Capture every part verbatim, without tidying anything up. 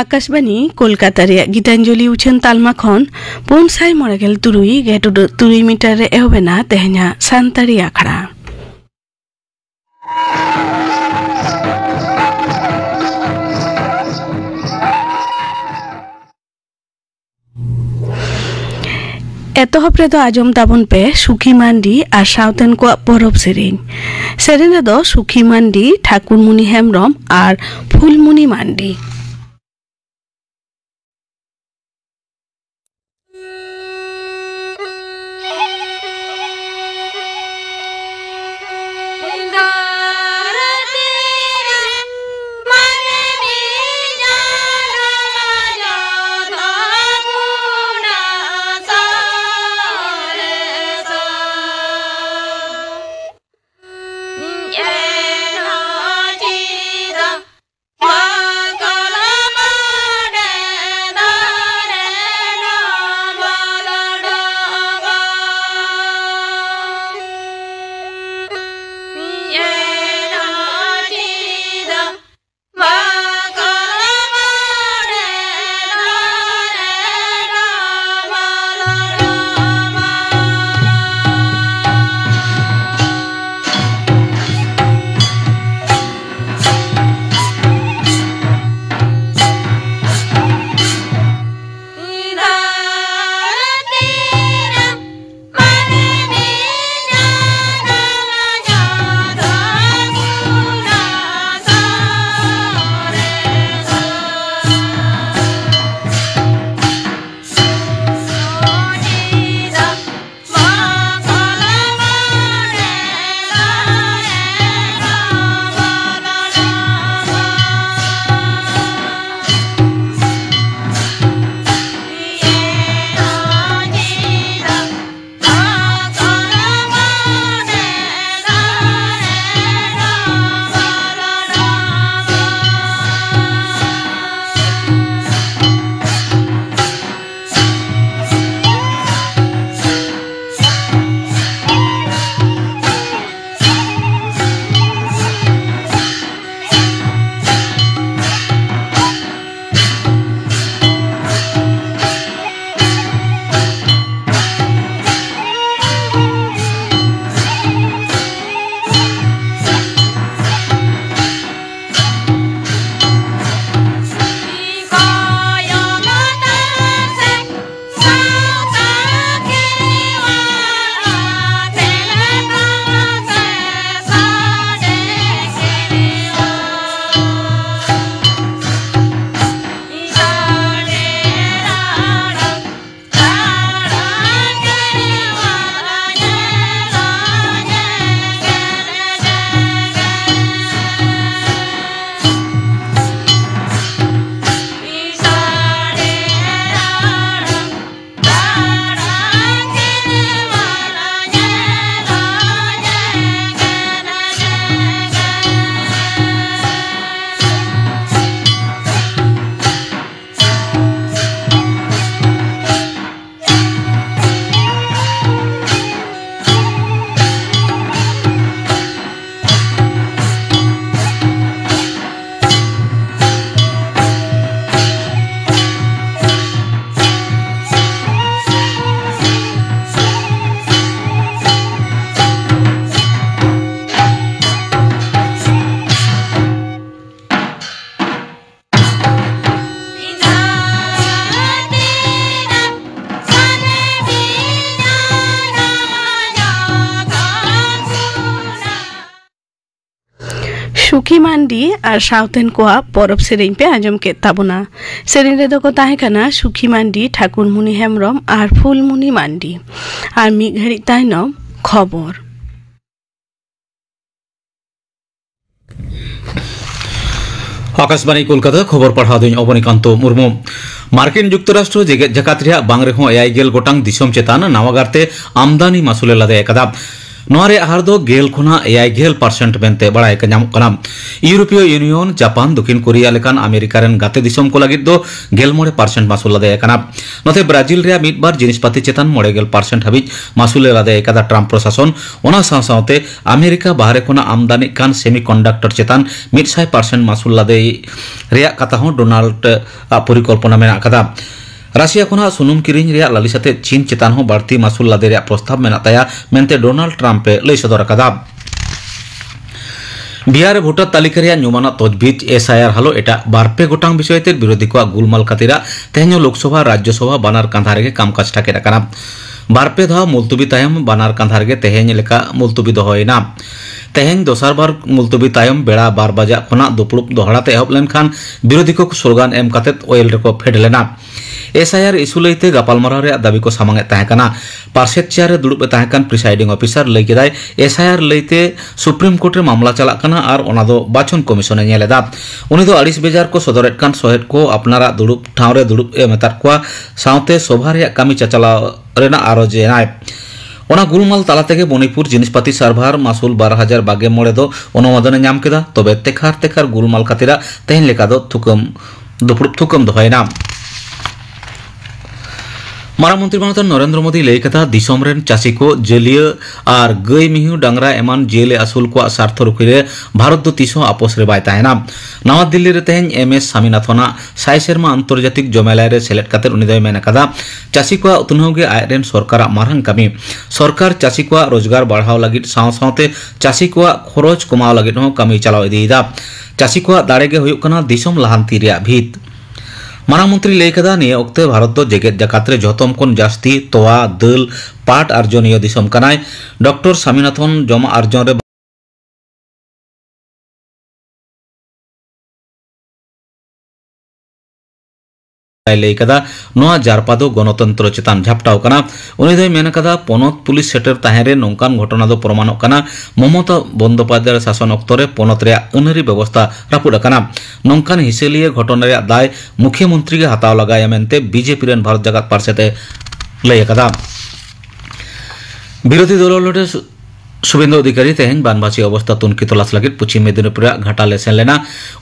ᱟᱠᱟᱥᱵᱟᱱᱤ ᱠᱳᱞᱠᱟᱛᱟ ᱨᱮᱭᱟᱜ ᱜᱤᱛᱟᱧᱡᱚᱞᱤ ᱩᱪᱷᱟᱹᱱ ᱛᱟᱞᱢᱟ ᱠᱷᱚᱱ ᱯᱩᱱ ᱥᱟᱭ ᱢᱚᱬᱮ ᱜᱮᱞ ᱛᱩᱨᱩᱭ ᱜᱮᱴ ᱩᱰᱟᱹᱜ ᱛᱩᱨᱩᱭ ᱢᱤᱴᱟᱨ ᱨᱮ ᱮᱦᱚᱵ ᱮᱱᱟ ᱛᱮᱦᱮᱧᱟᱜ ᱥᱟᱱᱛᱟᱲᱤ ᱟᱠᱷᱲᱟ᱾ ᱮᱛᱚᱦᱚᱵ ᱨᱮᱫᱚ ᱟᱸᱡᱚᱢ ᱛᱟᱵᱚᱱ ᱯᱮ ᱥᱩᱠᱷᱤ ᱢᱟᱱᱰᱤ ᱟᱨ ᱥᱟᱶᱛᱮᱱ ᱠᱚᱣᱟᱜ ᱯᱚᱨᱚᱵᱽ ᱥᱮᱨᱮᱧ᱾ ᱥᱮᱨᱮᱧ ᱨᱮᱫᱚ ᱥᱩᱠᱷᱤ ᱢᱟᱱᱰᱤ, ᱴᱷᱟᱠᱩᱨᱢᱩᱱᱤ ᱦᱮᱢᱵᱨᱚᱢ ᱟᱨ ᱯᱷᱩᱞᱢᱩᱱᱤ ᱢᱟᱱᱰᱤ᱾ ᱥᱩᱠᱷᱤ ᱢᱟᱱᱰᱤ ᱟᱨ ᱥᱟᱶᱛᱮᱱ ᱠᱚᱣᱟᱜ ᱯᱚᱨᱚᱵᱽ ᱥᱮᱨᱮᱧ ᱯᱮ ᱟᱸᱡᱚᱢ ᱠᱮᱫ ᱛᱟᱵᱚᱱᱟ᱾ ᱥᱮᱨᱮᱧ ᱨᱮᱫᱚ ᱠᱚ ᱛᱟᱦᱮᱸ ᱠᱟᱱᱟ ᱥᱩᱠᱷᱤ ᱢᱟᱱᱰᱤ, ᱴᱷᱟᱠᱩᱨ ᱢᱩᱱᱤ ᱦᱮᱢᱵᱨᱚᱢ ᱟᱨ ᱯᱷᱩᱞᱢᱩᱱᱤ ᱢᱟᱱᱰᱤ᱾ ᱟᱨ ᱢᱤᱫ ᱜᱷᱟᱹᱲᱤᱡ ᱛᱟᱭᱱᱚᱢ ᱠᱷᱚᱵᱚᱨ᱾ ᱟᱠᱟᱥᱵᱟᱬᱤ ᱠᱳᱞᱠᱟᱛᱟ, ᱠᱷᱚᱵᱚᱨ ᱯᱟᱲᱦᱟᱣ ᱫᱚᱧ ᱚᱵᱚᱱᱤᱠᱟᱱᱛᱚ ᱢᱩᱨᱢᱩ᱾ ᱢᱟᱨᱠᱤᱱ ᱡᱩᱠᱛᱚᱨᱟᱥᱴᱨᱚ ᱡᱮᱜᱮᱛ ᱡᱟᱠᱟᱛ ᱨᱮᱭᱟᱜ ᱵᱟᱝ ᱨᱮᱦᱚᱸ ᱮᱭᱟᱭ ᱜᱮᱞ ᱜᱚᱴᱟᱝ ᱫᱤᱥᱚᱢ ᱪᱮᱛᱟᱱ ᱱᱟᱣᱟ ᱜᱟᱨᱛᱮ ᱟᱢᱫᱟᱱᱤ ᱢᱟᱥᱩᱞᱮ ᱞᱟᱫᱮ ᱟᱠᱟᱫᱟ᱾ ᱱᱚᱣᱟ ᱨᱮᱭᱟᱜ ᱦᱟᱨ ᱫᱚ ᱜᱮᱞ ᱠᱷᱚᱱᱟᱜ ᱮᱭᱟᱭ ᱜᱮᱞ ᱯᱟᱨᱥᱮᱱᱴ ᱢᱮᱱᱛᱮ ᱵᱟᱲᱟᱭ ᱧᱟᱢᱚᱜ ᱠᱟᱱᱟ᱾ ᱤᱭᱩᱨᱳᱯᱤᱭᱚ ᱤᱭᱩᱱᱤᱭᱚᱱ, ᱡᱟᱯᱟᱱ, ᱫᱚᱠᱷᱤᱱ ᱠᱳᱨᱤᱭᱟ ᱞᱮᱠᱟᱱ ᱟᱢᱮᱨᱤᱠᱟ ᱨᱮᱱ ᱜᱟᱛᱮ ᱫᱤᱥᱚᱢ ᱠᱚ ᱞᱟᱹᱜᱤᱫ ᱫᱚ ᱜᱮᱞ ᱢᱚᱬᱮ ᱯᱟᱨᱥᱮᱱᱴ ᱢᱟᱥᱩᱞ ᱞᱟᱫᱮ ᱟᱠᱟᱱᱟ᱾ ᱱᱚᱛᱮ ᱵᱨᱟᱡᱤᱞ ᱨᱮᱭᱟᱜ ᱢᱤᱫ ᱵᱟᱨ ᱡᱤᱱᱤᱥᱯᱟᱹᱛᱤ ᱪᱮᱛᱟᱱ ᱢᱚᱬᱮ ᱜᱮᱞ ᱯᱟᱨᱥᱮᱱᱴ ᱦᱟᱹᱵᱤᱡ ᱢᱟᱥᱩᱞᱮ ᱞᱟᱫᱮ ᱟᱠᱟᱫᱟ ᱴᱨᱟᱢᱯ ᱯᱨᱚᱥᱟᱥᱚᱱ᱾ ᱚᱱᱟ ᱥᱟᱶ ᱥᱟᱶᱛᱮ ᱟᱢᱮᱨᱤᱠᱟ ᱵᱟᱦᱨᱮ ᱠᱷᱚᱱᱟᱜ ᱟᱢᱫᱟᱱᱤᱜ ᱠᱟᱱ ᱥᱮᱢᱤ ᱠᱚᱱᱰᱟᱠᱴᱚᱨ ᱪᱮᱛᱟᱱ ᱢᱤᱫ ᱥᱟᱭ ᱯᱟᱨᱥᱮᱱᱴ ᱢᱟᱥᱩᱞ ᱞᱟᱫᱮ ᱨᱮᱭᱟᱜ ᱠᱟᱛᱷᱟ ᱦᱚᱸ ᱰᱳᱱᱟᱞᱰ ᱟᱜ ᱯᱚᱨᱤᱠᱚᱞᱯᱚᱱᱟ ᱢᱮᱱᱟᱜ ᱟᱠᱟᱫᱟ᱾ ᱨᱟᱥᱤᱭᱟ ᱠᱷᱚᱱᱟᱜ ᱥᱩᱱᱩᱢ ᱠᱤᱨᱤᱧ ᱨᱮᱭᱟᱜ ᱞᱟᱹᱞᱤᱥ ᱟᱛᱮ ᱪᱤᱱ ᱪᱮᱛᱟᱱ ᱦᱚᱸ ᱵᱟᱹᱲᱛᱤ ᱢᱟᱥᱩᱞ ᱞᱟᱫᱮ ᱨᱮᱭᱟᱜ ᱯᱨᱚᱥᱛᱟᱵ ᱢᱮᱱᱟᱜ ᱛᱟᱭᱟ ᱢᱮᱱᱛᱮ ᱰᱳᱱᱟᱞᱰ ᱴᱨᱟᱢᱯ ᱮ ᱞᱟᱹᱭ ᱥᱚᱫᱚᱨ ᱟᱠᱟᱫᱟ᱾ ᱵᱤᱦᱟᱨ ᱨᱮ ᱵᱷᱳᱴᱟᱨ ᱛᱟᱹᱞᱤᱠᱟ ᱨᱮᱭᱟᱜ ᱧᱩᱢᱟᱱᱟᱜ ᱛᱚᱡᱵᱤᱡ, ᱮᱥ ᱟᱭ ᱟᱨ ᱦᱟᱞᱚ ᱮᱴᱟᱜ ᱵᱟᱨ ᱯᱮ ᱜᱚᱴᱟᱝ ᱵᱤᱥᱚᱭ ᱛᱮ ᱵᱤᱨᱳᱫᱷᱤ ᱠᱚᱣᱟᱜ ᱜᱩᱞᱢᱟᱞ ᱠᱷᱟᱹᱛᱤᱨᱟᱜ ᱛᱮᱦᱮᱧ ᱦᱚᱸ ᱞᱳᱠᱥᱚᱵᱷᱟ, ᱨᱟᱡᱽᱡᱚᱥᱚᱵᱷᱟ ᱵᱟᱱᱟᱨ ᱠᱟᱸᱫᱷᱟ ᱨᱮᱜᱮ ᱠᱟᱢᱠᱟᱡᱽ ᱴᱟᱠᱮᱫ ᱟᱠᱟᱱᱟ᱾ ᱵᱟᱨ ᱯᱮ ᱫᱷᱟᱣ ᱢᱩᱞᱛᱩᱵᱤ ᱛᱟᱭᱚᱢ ᱵᱟᱱᱟᱨ ᱠᱟᱸᱫᱷᱟ ᱨᱮᱜᱮ ᱛᱮᱦᱮᱧ ᱞᱮᱠᱟ ᱢᱩᱞᱛᱩᱵᱤ ᱫᱚᱦᱚᱭᱮᱱᱟ᱾ ᱛᱮᱦᱮᱧ ᱫᱚᱥᱟᱨ ᱵᱟᱨ ᱢᱩᱞᱛᱩᱵᱤ ᱛᱟᱭᱚᱢ ᱵᱮᱲᱟ ᱵᱟᱨ ᱵᱟᱡᱟᱜ ᱠᱷᱚᱱᱟᱜ ᱫᱩᱯᱲᱩᱵ ᱫᱚᱦᱲᱟ ᱛᱮ ᱮᱦᱚᱵ ᱞᱮᱱᱠᱷᱟᱱ ᱵᱤᱨᱳᱫᱷᱤ ᱠᱚ ᱥᱞᱳᱜᱟᱱ ᱮᱢ ᱠᱟᱛᱮ ᱳᱭᱮᱞ ᱨᱮᱠᱚ ᱯᱷᱮᱰ ᱞᱮᱱᱟ᱾ ᱮᱥ ᱟᱭ ᱟᱨ ᱤᱥᱩ ᱞᱟᱹᱭᱛᱮ ᱜᱟᱯᱟᱞᱢᱟᱨᱟᱣ ᱨᱮᱭᱟᱜ ᱫᱟᱹᱵᱤ ᱠᱚ ᱥᱟᱢᱟᱝ ᱮᱫ ᱛᱟᱦᱮᱸ ᱠᱟᱱᱟ᱾ ᱯᱟᱨᱥᱮᱛ ᱪᱮᱭᱟᱨ ᱨᱮ ᱫᱩᱲᱩᱵ ᱮ ᱛᱟᱦᱮᱸ ᱠᱟᱱ ᱯᱨᱤᱥᱟᱭᱰᱤᱝ ᱚᱯᱷᱤᱥᱟᱨ ᱞᱟᱹᱭ ᱠᱮᱫᱟᱭ, ᱮᱥ ᱟᱭ ᱟᱨ ᱞᱟᱹᱭᱛᱮ ᱥᱩᱯᱨᱤᱢ ᱠᱳᱨᱴ ᱨᱮ ᱢᱟᱢᱞᱟ ᱪᱟᱞᱟᱜ ᱠᱟᱱᱟ ᱟᱨ ᱚᱱᱟ ᱫᱚ ᱵᱟᱪᱷᱚᱱ ᱠᱚᱢᱤᱥᱚᱱ ᱮ ᱧᱮᱞ ᱮᱫᱟ᱾ ᱩᱱᱤ ᱫᱚ ᱟᱹᱲᱤᱥ ᱵᱮᱡᱟᱨ ᱠᱚ ᱥᱚᱫᱚᱨᱮᱫ ᱠᱟᱱ ᱥᱚᱦᱮᱫ ᱠᱚ ᱟᱯᱱᱟᱨᱟᱜ ᱫᱩᱲᱩᱵ ᱴᱷᱟᱶ ᱨᱮ ᱫᱩᱲᱩᱵ ᱮ ᱢᱮᱛᱟᱫ ᱠᱚᱣᱟ, ᱥᱟᱶᱛᱮ ᱥᱚᱵᱷᱟ ᱨᱮᱭᱟᱜ ᱠᱟᱹᱢᱤ ᱪᱟᱪᱟᱞᱟᱣ ᱨᱮᱱᱟᱜ ᱟᱨᱚᱡᱽ ᱮᱱᱟᱭ᱾ ᱚᱱᱟ ᱜᱩᱞᱢᱟᱞ ᱛᱟᱞᱟ ᱛᱮᱜᱮ ᱢᱚᱱᱤᱯᱩᱨ ᱡᱤᱱᱤᱥᱯᱟᱹᱛᱤ ᱥᱟᱨᱵᱷᱟᱨ ᱢᱟᱥᱩᱞ ᱵᱟᱨ ᱦᱟᱡᱟᱨ ᱵᱟᱜᱮ ᱢᱚᱬᱮ ᱫᱚ ᱚᱱᱩᱢᱳᱫᱚᱱ ᱮ ᱧᱟᱢ ᱠᱮᱫᱟ, ᱛᱚᱵᱮ ᱛᱮᱠᱷᱟᱨ ᱛᱮᱠᱷᱟᱨ ᱜᱩᱞᱢᱟᱞ ᱠᱷᱟᱹᱛᱤᱨᱟᱜ ᱛᱮᱦᱮᱧ ᱞᱮᱠᱟ ᱫᱚ ᱛᱷᱩᱠᱟᱹᱢ, ᱫᱩᱯᱲᱩᱵ ᱛᱷᱩᱠᱟᱹᱢ ᱫᱚᱦᱚᱭᱮᱱᱟ᱾ ᱢᱟᱨᱟᱝ ᱢᱚᱱᱛᱨᱤ ᱢᱟᱱᱚᱛᱟᱱ ᱱᱚᱨᱮᱱᱫᱨᱚ ᱢᱳᱫᱤᱭ ᱞᱟᱹᱭ ᱠᱟᱫᱟ, ᱫᱤᱥᱚᱢ ᱨᱮᱱ ᱪᱟᱹᱥᱤ ᱠᱚ, ᱡᱟᱹᱞᱤᱭᱟᱹ ᱟᱨ ᱜᱟᱹᱭ, ᱢᱤᱦᱩ, ᱰᱟᱝᱨᱟ ᱮᱢᱟᱱ ᱡᱤᱭᱟᱹᱞᱤ ᱟᱹᱥᱩᱞ ᱠᱚᱣᱟᱜ ᱥᱟᱨᱛᱷᱚ ᱨᱩᱠᱷᱤᱭᱟᱹ ᱨᱮ ᱵᱷᱟᱨᱚᱛ ᱫᱚ ᱛᱤᱥ ᱦᱚᱸ ᱟᱯᱚᱥ ᱨᱮ ᱵᱟᱭ ᱛᱟᱦᱮᱱᱟ᱾ ᱱᱟᱣᱟ ᱫᱤᱞᱞᱤ ᱨᱮ ᱛᱮᱦᱮᱧ ᱮᱢ ᱮᱥ ᱥᱟᱢᱤᱱᱟᱛᱷᱚᱱᱟᱜ ᱥᱟᱭ ᱥᱮᱨᱢᱟ ᱟᱱᱛᱚᱨᱡᱟᱛᱤᱠ ᱡᱚᱢᱮᱞᱟᱭ ᱨᱮ ᱥᱮᱞᱮᱫ ᱠᱟᱛᱮ ᱩᱱᱤ ᱫᱚᱭ ᱢᱮᱱ ᱟᱠᱟᱫᱟ, ᱪᱟᱹᱥᱤ ᱠᱚᱣᱟᱜ ᱩᱛᱱᱟᱹᱣ ᱜᱮ ᱟᱡ ᱨᱮᱱ ᱥᱚᱨᱠᱟᱨᱟᱜ ᱢᱟᱨᱟᱝ ᱠᱟᱹᱢᱤ᱾ ᱥᱚᱨᱠᱟᱨ ᱪᱟᱹᱥᱤ ᱠᱚᱣᱟᱜ ᱨᱳᱡᱽᱜᱟᱨ ᱵᱟᱲᱦᱟᱣ ᱞᱟᱹᱜᱤᱫ ᱥᱟᱶ ᱥᱟᱶᱛᱮ ᱪᱟᱹᱥᱤ ᱠᱚᱣᱟᱜ ᱠᱷᱚᱨᱚᱪ ᱠᱚᱢᱟᱣ ᱞᱟᱹᱜᱤᱫ ᱦᱚᱸ ᱠᱟᱹᱢᱤ ᱪᱟᱞᱟᱣ ᱤᱫᱤᱭᱮᱫᱟ᱾ ᱪᱟᱹᱥᱤ ᱠᱚᱣᱟᱜ ᱫᱟᱲᱮ ᱜᱮ ᱦᱩᱭᱩᱜ ᱠᱟᱱᱟ ᱫᱤᱥᱚᱢ ᱞᱟᱦᱟᱱᱛᱤ ᱨᱮᱭᱟᱜ ᱵᱷᱤᱛ᱾ ᱢᱟᱨᱟᱝ ᱢᱚᱱᱛᱨᱤ ᱞᱟᱹᱭ ᱠᱟᱫᱟ, ᱱᱤᱭᱟᱹ ᱚᱠᱛᱮ ᱵᱷᱟᱨᱚᱛ ᱫᱚ ᱡᱮᱜᱮᱛ ᱡᱟᱠᱟᱛ ᱨᱮ ᱡᱷᱚᱛᱚᱢ ᱠᱷᱚᱱ ᱡᱟᱹᱥᱛᱤ ᱛᱚᱣᱟ, ᱫᱟᱹᱞ, ᱯᱟᱴ ᱟᱨᱡᱚᱱᱤᱭᱟᱹ ᱫᱤᱥᱚᱢ ᱠᱟᱱᱟᱭ᱾ ᱰᱚᱠᱴᱚᱨ ᱥᱟᱢᱤᱱᱟᱛᱷᱚᱱ ᱡᱚᱢᱟᱜ ᱟᱨᱡᱚᱱ ᱨᱮ ᱞᱟᱹᱭ ᱠᱟᱫᱟ, ᱱᱚᱣᱟ ᱡᱟᱨᱯᱟ ᱫᱚ ᱜᱚᱱᱚᱛᱚᱱᱛᱨᱚ ᱪᱮᱛᱟᱱ ᱡᱷᱟᱯᱴᱟᱣ ᱠᱟᱱᱟ᱾ ᱩᱱᱤ ᱫᱚᱭ ᱢᱮᱱ ᱠᱟᱫᱟ, ᱯᱚᱱᱚᱛ ᱯᱩᱞᱤᱥ ᱥᱮᱴᱮᱨ ᱛᱟᱦᱮᱸ ᱨᱮ ᱱᱚᱝᱠᱟᱱ ᱜᱷᱚᱴᱚᱱᱟ ᱫᱚ ᱯᱨᱚᱢᱟᱱᱚᱜ ᱠᱟᱱᱟ ᱢᱚᱢᱚᱛᱟ ᱵᱚᱱᱫᱳᱯᱟᱫᱽᱭᱟᱭ ᱥᱟᱥᱚᱱ ᱚᱠᱛᱚ ᱨᱮ ᱯᱚᱱᱚᱛ ᱨᱮᱭᱟᱜ ᱟᱹᱱᱟᱹᱨᱤ ᱵᱮᱵᱚᱥᱛᱟ ᱨᱟᱹᱯᱩᱫ ᱟᱠᱟᱱᱟ᱾ ᱱᱚᱝᱠᱟᱱ ᱦᱤᱥᱟᱹᱞᱤᱭᱟᱹ ᱜᱷᱚᱴᱚᱱᱟ ᱨᱮᱭᱟᱜ ᱫᱟᱭ ᱢᱩᱠᱷᱭᱟᱹ ᱢᱚᱱᱛᱨᱤ ᱜᱮ ᱦᱟᱛᱟᱣ ᱞᱟᱜᱟᱭᱟ ᱢᱮᱱᱛᱮ ᱵᱤᱡᱮᱯᱤ ᱨᱮᱱ ᱵᱷᱟᱨᱚᱛ ᱡᱟᱠᱟᱛ ᱯᱟᱨᱥᱮᱛ ᱮ ᱞᱟᱹᱭ ᱟᱠᱟᱫᱟ᱾ ᱵᱤᱨᱳᱫᱷᱤ ᱫᱚᱞ ᱱᱚᱰᱮ ᱥᱩᱵᱮᱱᱫᱩ ᱚᱫᱷᱤᱠᱟᱨᱤ ᱛᱮᱦᱮᱧ ᱵᱟᱱᱵᱟᱥᱤ ᱚᱵᱚᱥᱛᱟ ᱛᱩᱱᱠᱷᱤ ᱛᱚᱞᱟᱥ ᱞᱟᱹᱜᱤᱫ ᱯᱚᱪᱷᱤᱢ ᱢᱮᱫᱤᱱᱤᱯᱩᱨ ᱨᱮᱭᱟᱜ ᱜᱷᱟᱴᱟᱞ ᱮ ᱥᱮᱱ ᱞᱮᱱᱟ᱾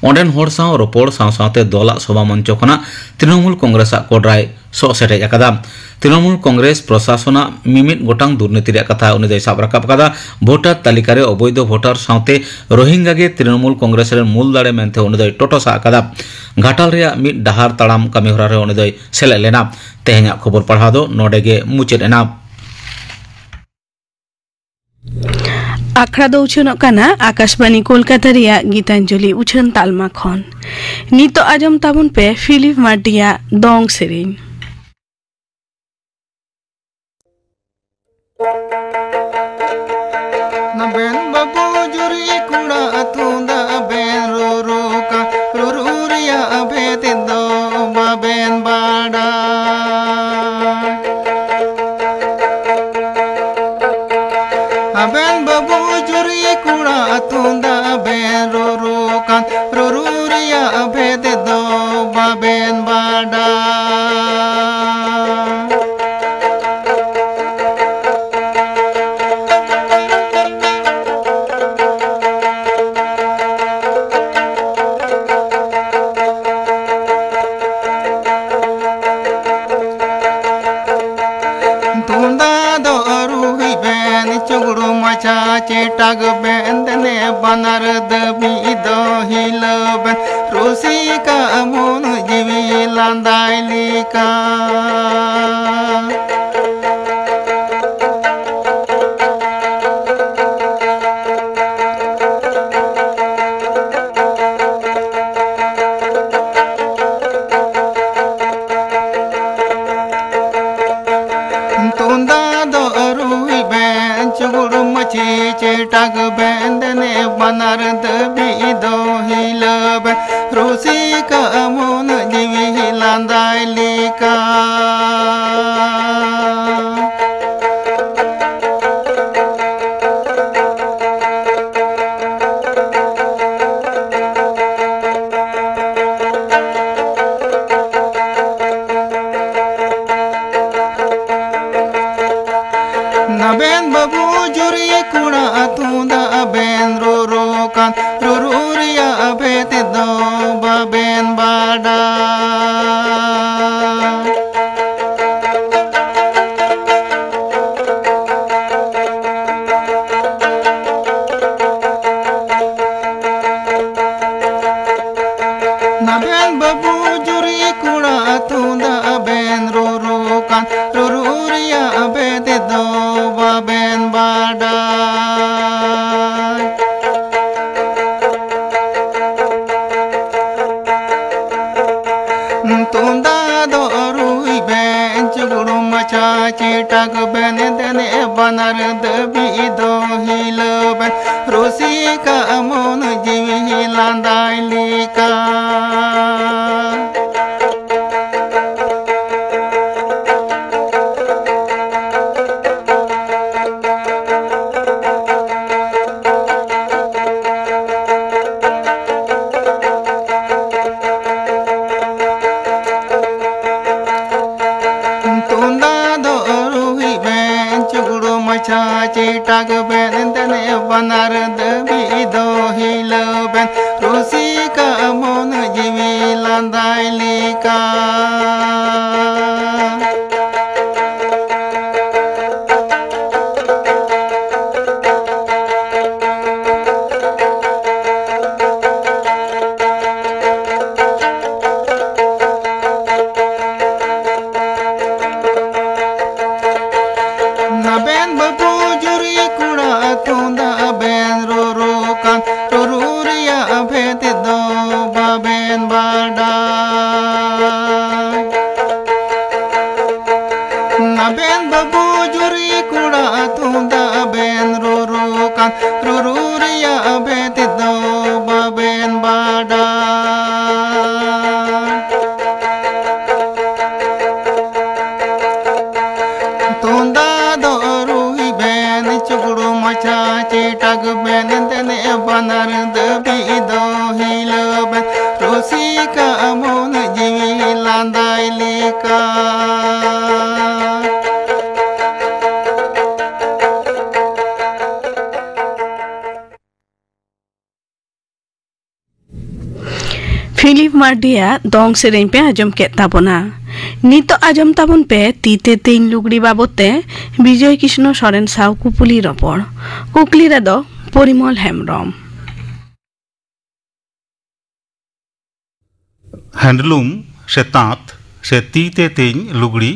ᱚᱸᱰᱮᱱ ᱦᱚᱲ ᱥᱟᱶ ᱨᱚᱯᱚᱲ ᱥᱟᱶ ᱥᱟᱶᱛᱮ ᱫᱚᱞᱟᱜ ᱥᱚᱵᱷᱟ ᱢᱚᱧᱪᱚ ᱠᱷᱚᱱᱟᱜ ᱛᱨᱤᱱᱚᱢᱩᱞ ᱠᱚᱝᱜᱨᱮᱥᱟᱜ ᱠᱚᱰᱨᱟᱭ ᱥᱚᱜ ᱥᱮᱴᱮᱡ ᱟᱠᱟᱫᱟ᱾ ᱛᱨᱤᱱᱚᱢᱩᱞ ᱠᱚᱝᱜᱨᱮᱥ ᱯᱨᱚᱥᱟᱥᱚᱱᱟᱜ ᱢᱤᱢᱤᱫ ᱜᱚᱴᱟᱝ ᱫᱩᱨᱱᱤᱛᱤ ᱨᱮᱭᱟᱜ ᱠᱟᱛᱷᱟ ᱩᱱᱤ ᱫᱚᱭ ᱥᱟᱵ ᱨᱟᱠᱟᱵ ᱟᱠᱟᱫᱟ᱾ ᱵᱷᱳᱴᱟᱨ ᱛᱟᱹᱞᱤᱠᱟ ᱨᱮ ᱚᱵᱳᱭᱫᱷᱚ ᱵᱷᱳᱴᱟᱨ ᱥᱟᱶᱛᱮ ᱨᱳᱦᱤᱝᱜᱟ ᱜᱮ ᱛᱨᱤᱱᱚᱢᱩᱞ ᱠᱚᱝᱜᱨᱮᱥ ᱨᱮᱱ ᱢᱩᱞ ᱫᱟᱲᱮ ᱢᱮᱱᱛᱮ ᱩᱱᱤ ᱫᱚᱭ ᱴᱚᱴᱚᱥᱟ ᱟᱠᱟᱫᱟ᱾ ᱜᱷᱟᱴᱟᱞ ᱨᱮᱭᱟᱜ ᱢᱤᱫ ᱰᱟᱦᱟᱨ ᱛᱟᱲᱟᱢ ᱠᱟᱹᱢᱤᱦᱚᱨᱟ ᱨᱮ ᱩᱱᱤ ᱫᱚᱭ ᱥᱮᱞᱮᱫ ᱞᱮᱱᱟ᱾ ᱛᱮᱦᱮᱧᱟᱜ ᱠᱷᱚᱵᱚᱨ ᱯᱟᱲᱦᱟᱣ ᱫᱚ ᱱᱚᱰᱮ ᱜᱮ ᱢᱩᱪᱟᱹᱫ ᱮᱱᱟ᱾ ᱟᱠᱷᱲᱟ ᱫᱚ ᱩᱪᱷᱟᱹᱱᱚᱜ ᱠᱟᱱᱟ ᱟᱠᱟᱥᱵᱟᱱᱤ ᱠᱳᱞᱠᱟᱛᱟ ᱨᱮᱭᱟᱜ ᱜᱤᱛᱟᱧᱡᱚᱞᱤ ᱩᱪᱷᱟᱹᱱ ᱛᱟᱞᱢᱟ ᱠᱷᱚᱱ᱾ ᱱᱤᱛᱚᱜ ᱟᱸᱡᱚᱢ ᱛᱟᱵᱚᱱ ᱯᱮ ᱯᱷᱤᱞᱤᱯ ᱢᱟᱨᱰᱤᱭᱟᱜ ᱫᱚᱝ ᱥᱮᱨᱮᱧ᱾ ᱱᱟᱵᱮᱱ ᱵᱟᱹᱵᱩ ᱡᱩᱨᱤ ᱠᱩᱲᱟ ᱛᱩᱢᱫᱟᱜ ᱵᱮᱱ ᱨᱩᱨᱩ ᱠᱟ, ᱨᱩᱨᱩ ᱨᱮᱭᱟᱜ ᱵᱷᱮᱫ ᱫᱚ ᱵᱟᱵᱮᱱ ᱵᱟᱰᱟᱭ᱾ ᱟᱵᱮᱱ ᱵᱟᱹᱵᱩ ᱡᱩᱨᱤ ᱠᱩᱲᱟ ᱛᱩᱢᱫᱟᱜ ᱵᱮᱱ ᱨᱩᱨᱩ ᱠᱟᱱ, ᱨᱩᱨᱩ ᱨᱮᱭᱟᱜ ᱵᱷᱮᱫ ᱫᱚ ᱵᱟᱵᱮᱱ ᱵᱟᱰᱟᱭ᱾ ᱛᱩᱢᱫᱟᱜ ᱫᱚ ᱨᱩᱭ ᱵᱮᱱ, ᱪᱩᱜᱲᱩ ᱢᱟᱪᱷᱟ ᱪᱮᱴᱟᱜ ᱵᱮᱱ, ᱫᱮᱱᱮ ᱵᱟᱱᱟᱨ ᱫᱟᱹᱵᱤ ᱫᱚ ᱦᱤᱞᱟᱹᱣ ᱵᱮᱱ, ᱨᱩᱥᱤᱠᱟ ᱢᱚᱱ ᱡᱤᱣᱤ ᱞᱟᱸᱫᱟᱭ ᱞᱮᱠᱟ᱾ ᱛᱩᱢᱫᱟᱜ ᱫᱚ ᱨᱩᱭ ᱵᱮᱱ, ᱪᱩᱜᱩᱲ ᱢᱟᱹᱪᱷᱤ ᱪᱮᱴᱟᱜ ᱵᱮᱱ, ᱫᱮᱱᱮ ᱵᱟᱱᱟᱨ ᱫᱟᱹᱵᱤ ᱫᱚ ᱦᱤᱞᱟᱹᱣ ᱵᱮᱱ, ᱨᱩᱥᱤᱠᱟ ᱢᱚᱱ ᱡᱤᱣᱤ ᱦᱤᱞᱟᱹᱣ ᱞᱟᱸᱫᱟᱭ ᱞᱮᱠᱟ᱾ ᱱᱟᱵᱮᱱ ᱵᱟᱹᱵᱩ ᱡᱩᱨᱤ ᱠᱚᱲᱟ ᱛᱩᱢᱫᱟᱜ ᱵᱮᱱ ᱨᱩᱨᱩ ᱠᱟᱱ, ᱨᱩᱨᱩ ᱨᱮᱭᱟᱜ ᱵᱷᱮᱫ ᱫᱚ ᱵᱟᱵᱮᱱ ᱵᱟᱰᱟᱭ᱾ ᱱᱟᱵᱮᱱ ᱵᱟᱹᱵᱩ ᱡᱩᱨᱤ ᱠᱚᱲᱟ ᱛᱩᱢᱫᱟᱜ ᱵᱮᱱ ᱨᱩᱨᱩ ᱠᱟᱱ, ᱨᱩᱨᱩ ᱨᱮᱭᱟᱜ ᱵᱷᱮᱫ ᱫᱚ ᱵᱟᱵᱮᱱ ᱵᱟᱰᱟᱭ᱾ ᱛᱩᱢᱫᱟᱜ ᱫᱚ ᱨᱩᱭ ᱵᱮᱱ, ᱪᱩᱜᱩᱲ ᱢᱟᱪᱷᱟ ᱪᱮᱴᱟᱜ ᱵᱮᱱ, ᱫᱮᱱᱮ ᱵᱟᱱᱟᱨ ᱫᱟᱹᱵᱤ ᱫᱚ ᱦᱤᱞᱟᱹᱣ ᱵᱮᱱ, ᱨᱩᱥᱤᱠᱟ ᱢᱚᱱ ᱡᱤᱣᱤ ᱞᱟᱸᱫᱟᱭ ᱞᱮᱠᱟ᱾ ᱛᱩᱢᱫᱟᱜ ᱫᱚ ᱨᱩᱦᱤ ᱵᱮᱱ, ᱪᱩᱜᱲᱩ ᱢᱟᱪᱷᱟ ᱪᱮᱴᱟᱜ ᱵᱮᱱ, ᱫᱮᱱᱮ ᱵᱟᱱᱟᱨ ᱫᱟᱹᱵᱤ ᱫᱚ ᱦᱤᱞᱟᱹᱣ ᱵᱮᱱ, ᱨᱩᱥᱤᱠᱟ ᱢᱚᱱ ᱡᱤᱣᱤ ᱞᱟᱸᱫᱟᱭ ᱞᱮᱠᱟ᱾ ᱱᱟᱵᱮᱱ ᱵᱟᱹᱵᱩ ᱡᱩᱨᱤ ᱠᱚᱲᱟ, ᱛᱩᱢᱫᱟᱜ ᱵᱮᱱ ᱨᱩᱨᱩ ᱠᱟᱱ, ᱨᱩᱨᱩ ᱨᱮᱭᱟᱜ ᱵᱷᱮᱫ ᱫᱚ ᱵᱟᱵᱮᱱ ᱵᱟᱰᱟᱭ᱾ ᱱᱟᱵᱮᱱ ᱵᱟᱹᱵᱩ ᱡᱩᱨᱤ ᱠᱚᱲᱟ, ᱛᱩᱢᱫᱟᱜ ᱵᱮᱱ ᱨᱩᱨᱩ ᱠᱟᱱ, ᱨᱩᱨᱩ ᱨᱮᱭᱟᱜ ᱵᱷᱮᱫ ᱫᱚ ᱵᱟᱵᱮᱱ ᱵᱟᱰᱟᱭ᱾ ᱢᱮᱱ ᱫᱮᱱᱮ ᱵᱟᱱᱟᱨ ᱫᱟᱹᱵᱤ ᱫᱚ ᱦᱤᱞᱟᱹᱣ ᱵᱮᱱ, ᱨᱩᱥᱤᱠᱟ ᱢᱚᱱ ᱡᱤᱣᱤ ᱞᱟᱸᱫᱟᱭ ᱞᱮᱠᱟ᱾ ᱯᱷᱤᱞᱤᱯ ᱢᱟᱨᱰᱤᱭᱟᱜ ᱫᱚᱝ ᱥᱮᱨᱮᱧ ᱯᱮ ᱟᱸᱡᱚᱢ ᱠᱮᱫ ᱛᱟᱵᱚᱱᱟ᱾ ᱱᱤᱛᱚᱜ ᱟᱸᱡᱚᱢ ᱛᱟᱵᱚᱱ ᱯᱮ ᱛᱤ ᱛᱮ ᱛᱮᱧ ᱞᱩᱜᱽᱲᱤ ᱵᱟᱵᱚᱛ ᱛᱮ ᱵᱤᱡᱚᱭ ᱠᱨᱤᱥᱱᱚ ᱥᱚᱨᱮᱱ ᱥᱟᱶ ᱠᱩᱯᱩᱞᱤ ᱨᱚᱯᱚᱲ᱾ ᱠᱩᱠᱞᱤ ᱨᱮᱫᱚ ᱯᱚᱨᱤᱢᱚᱞ ᱦᱮᱢᱵᱨᱚᱢ᱾ ᱦᱮᱱᱰᱞᱩᱢ ᱥᱮ ᱛᱟᱸᱛ ᱥᱮ ᱛᱤ ᱛᱮ ᱛᱮᱧ ᱞᱩᱜᱽᱲᱤ,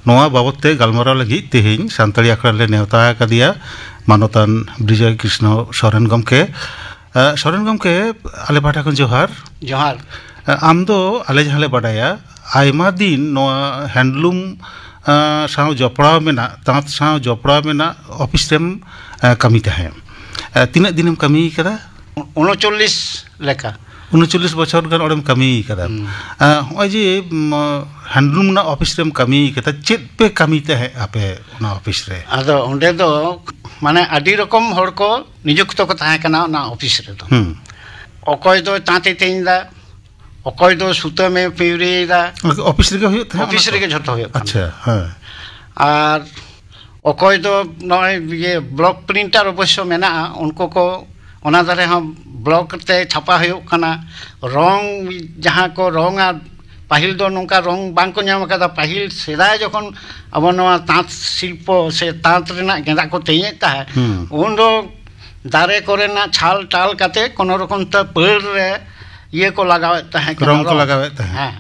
ᱱᱚᱣᱟ ᱵᱟᱵᱚᱛ ᱛᱮ ᱜᱟᱞᱢᱟᱨᱟᱣ ᱞᱟᱹᱜᱤᱫ ᱛᱮᱦᱮᱧ ᱥᱟᱱᱛᱟᱲᱤ ᱟᱠᱷᱲᱟ ᱨᱮᱞᱮ ᱱᱮᱣᱛᱟ ᱟᱠᱟᱫᱮᱭᱟ ᱢᱟᱱᱚᱛᱟᱱ ᱵᱤᱡᱚᱭ ᱠᱨᱤᱥᱱᱚ ᱥᱚᱨᱮᱱ ᱜᱚᱢᱠᱮ᱾ ᱮ, ᱥᱚᱨᱮᱱ ᱜᱚᱢᱠᱮ, ᱟᱞᱮ ᱯᱟᱦᱴᱟ ᱠᱷᱚᱱ ᱡᱚᱦᱟᱨ᱾ ᱡᱚᱦᱟᱨ᱾ ᱮ, ᱟᱢ ᱫᱚ ᱟᱞᱮ ᱡᱟᱦᱟᱸ ᱞᱮ ᱵᱟᱰᱟᱭᱟ, ᱟᱭᱢᱟ ᱫᱤᱱ ᱱᱚᱣᱟ ᱦᱮᱱᱰᱞᱩᱢ, ᱮ, ᱥᱟᱶ ᱡᱚᱯᱲᱟᱣ ᱢᱮᱱᱟᱜ, ᱛᱟᱸᱛ ᱥᱟᱶ ᱡᱚᱯᱲᱟᱣ ᱢᱮᱱᱟᱜ ᱚᱯᱷᱤᱥ ᱨᱮᱢ, ᱮ, ᱠᱟᱹᱢᱤ ᱛᱟᱦᱮᱸᱫ᱾ ᱮ, ᱛᱤᱱᱟᱹᱜ ᱫᱤᱱᱮᱢ ᱠᱟᱹᱢᱤ ᱠᱟᱫᱟ? ᱩᱱᱩᱪᱚᱞᱞᱤᱥ ᱞᱮᱠᱟ᱾ ᱩᱱᱩᱪᱚᱞᱞᱤᱥ ᱵᱚᱪᱷᱚᱨ ᱜᱟᱱ ᱚᱸᱰᱮᱢ ᱠᱟᱹᱢᱤ ᱠᱟᱫᱟ᱾ ᱦᱩᱸ᱾ ᱮ, ᱦᱚᱸᱜᱼᱚᱭ ᱡᱮ, ᱩᱢ, ᱦᱮᱱᱰᱞᱩᱢ ᱨᱮᱱᱟᱜ ᱚᱯᱷᱤᱥ ᱨᱮᱢ ᱠᱟᱹᱢᱤ ᱠᱟᱫᱟ, ᱪᱮᱫ ᱯᱮ ᱠᱟᱹᱢᱤ ᱛᱟᱦᱮᱸᱫ ᱟᱯᱮ ᱚᱱᱟ ᱚᱯᱷᱤᱥ ᱨᱮ? ᱟᱫᱚ ᱚᱸᱰᱮ ᱫᱚ ᱢᱟᱱᱮ ᱟᱹᱰᱤ ᱨᱚᱠᱚᱢ ᱦᱚᱲ ᱠᱚ ᱱᱤᱡᱩᱠᱛᱚ ᱠᱚ ᱛᱟᱦᱮᱸ ᱠᱟᱱᱟ ᱚᱱᱟ ᱚᱯᱷᱤᱥ ᱨᱮᱫᱚ᱾ ᱦᱩᱸ᱾ ᱚᱠᱚᱭ ᱫᱚ ᱛᱟᱸᱛᱮ ᱛᱮᱧ ᱫᱟ, ᱚᱠᱚᱭ ᱫᱚ ᱥᱩᱛᱟᱹᱢᱮ ᱯᱤᱣᱨᱤᱭᱮᱫᱟ᱾ ᱚᱯᱷᱤᱥ ᱨᱮᱜᱮ ᱦᱩᱭᱩᱜ ᱛᱟᱦᱮᱸᱫ ᱚᱯᱷᱤᱥ ᱚᱱᱟ ᱠᱚ? ᱨᱮᱜᱮ ᱡᱷᱚᱛᱚ ᱦᱩᱭᱩᱜ ᱠᱟᱱᱟ᱾ ᱟᱪᱪᱷᱟ, ᱦᱮᱸ᱾ ᱟᱨ ᱚᱠᱚᱭ ᱫᱚ ᱱᱚᱜᱼᱚᱭ ᱤᱭᱟᱹ ᱵᱞᱚᱠ ᱯᱨᱤᱱᱴᱟᱨ ᱚᱵᱚᱥᱥᱚ ᱢᱮᱱᱟᱜᱼᱟ, ᱩᱱᱠᱩ ᱠᱚ ᱚᱱᱟ ᱫᱷᱟᱨᱮ ᱦᱚᱸ ᱵᱞᱚᱠ ᱛᱮ ᱪᱷᱟᱯᱟ ᱦᱩᱭᱩᱜ ᱠᱟᱱᱟ᱾ ᱨᱚᱝ, ᱡᱟᱦᱟᱸ ᱠᱚ ᱨᱚᱝᱟ, ᱯᱟᱹᱦᱤᱞ ᱫᱚ ᱱᱚᱝᱠᱟ ᱨᱚᱝ ᱵᱟᱝ ᱠᱚ ᱧᱟᱢ ᱟᱠᱟᱫᱟ᱾ ᱯᱟᱹᱦᱤᱞ ᱥᱮᱫᱟᱭ ᱡᱚᱠᱷᱚᱱ ᱟᱵᱚ ᱱᱚᱣᱟ ᱛᱟᱸᱛ ᱥᱤᱞᱯᱚ ᱥᱮ ᱛᱟᱸᱛ ᱨᱮᱱᱟᱜ ᱜᱮᱸᱫᱟᱜ ᱠᱚ ᱛᱮᱧᱮᱫ ᱛᱟᱦᱮᱸᱫ, ᱦᱩᱸ᱾ ᱩᱱ ᱫᱚ ᱫᱟᱨᱮ ᱠᱚᱨᱮᱱᱟᱜ ᱪᱷᱟᱞ ᱴᱟᱞ ᱠᱟᱛᱮ ᱠᱳᱱᱳ ᱨᱚᱠᱚᱢ ᱛᱮ ᱯᱟᱹᱲ ᱨᱮ ᱤᱭᱟᱹ ᱠᱚ ᱞᱟᱜᱟᱣᱮᱫ ᱛᱟᱦᱮᱸ ᱠᱟᱱᱟ, ᱨᱚᱝ ᱠᱚ ᱨᱚᱝ᱾ ᱞᱟᱜᱟᱣᱮᱫ ᱛᱟᱦᱮᱸᱫ᱾ ᱦᱮᱸ᱾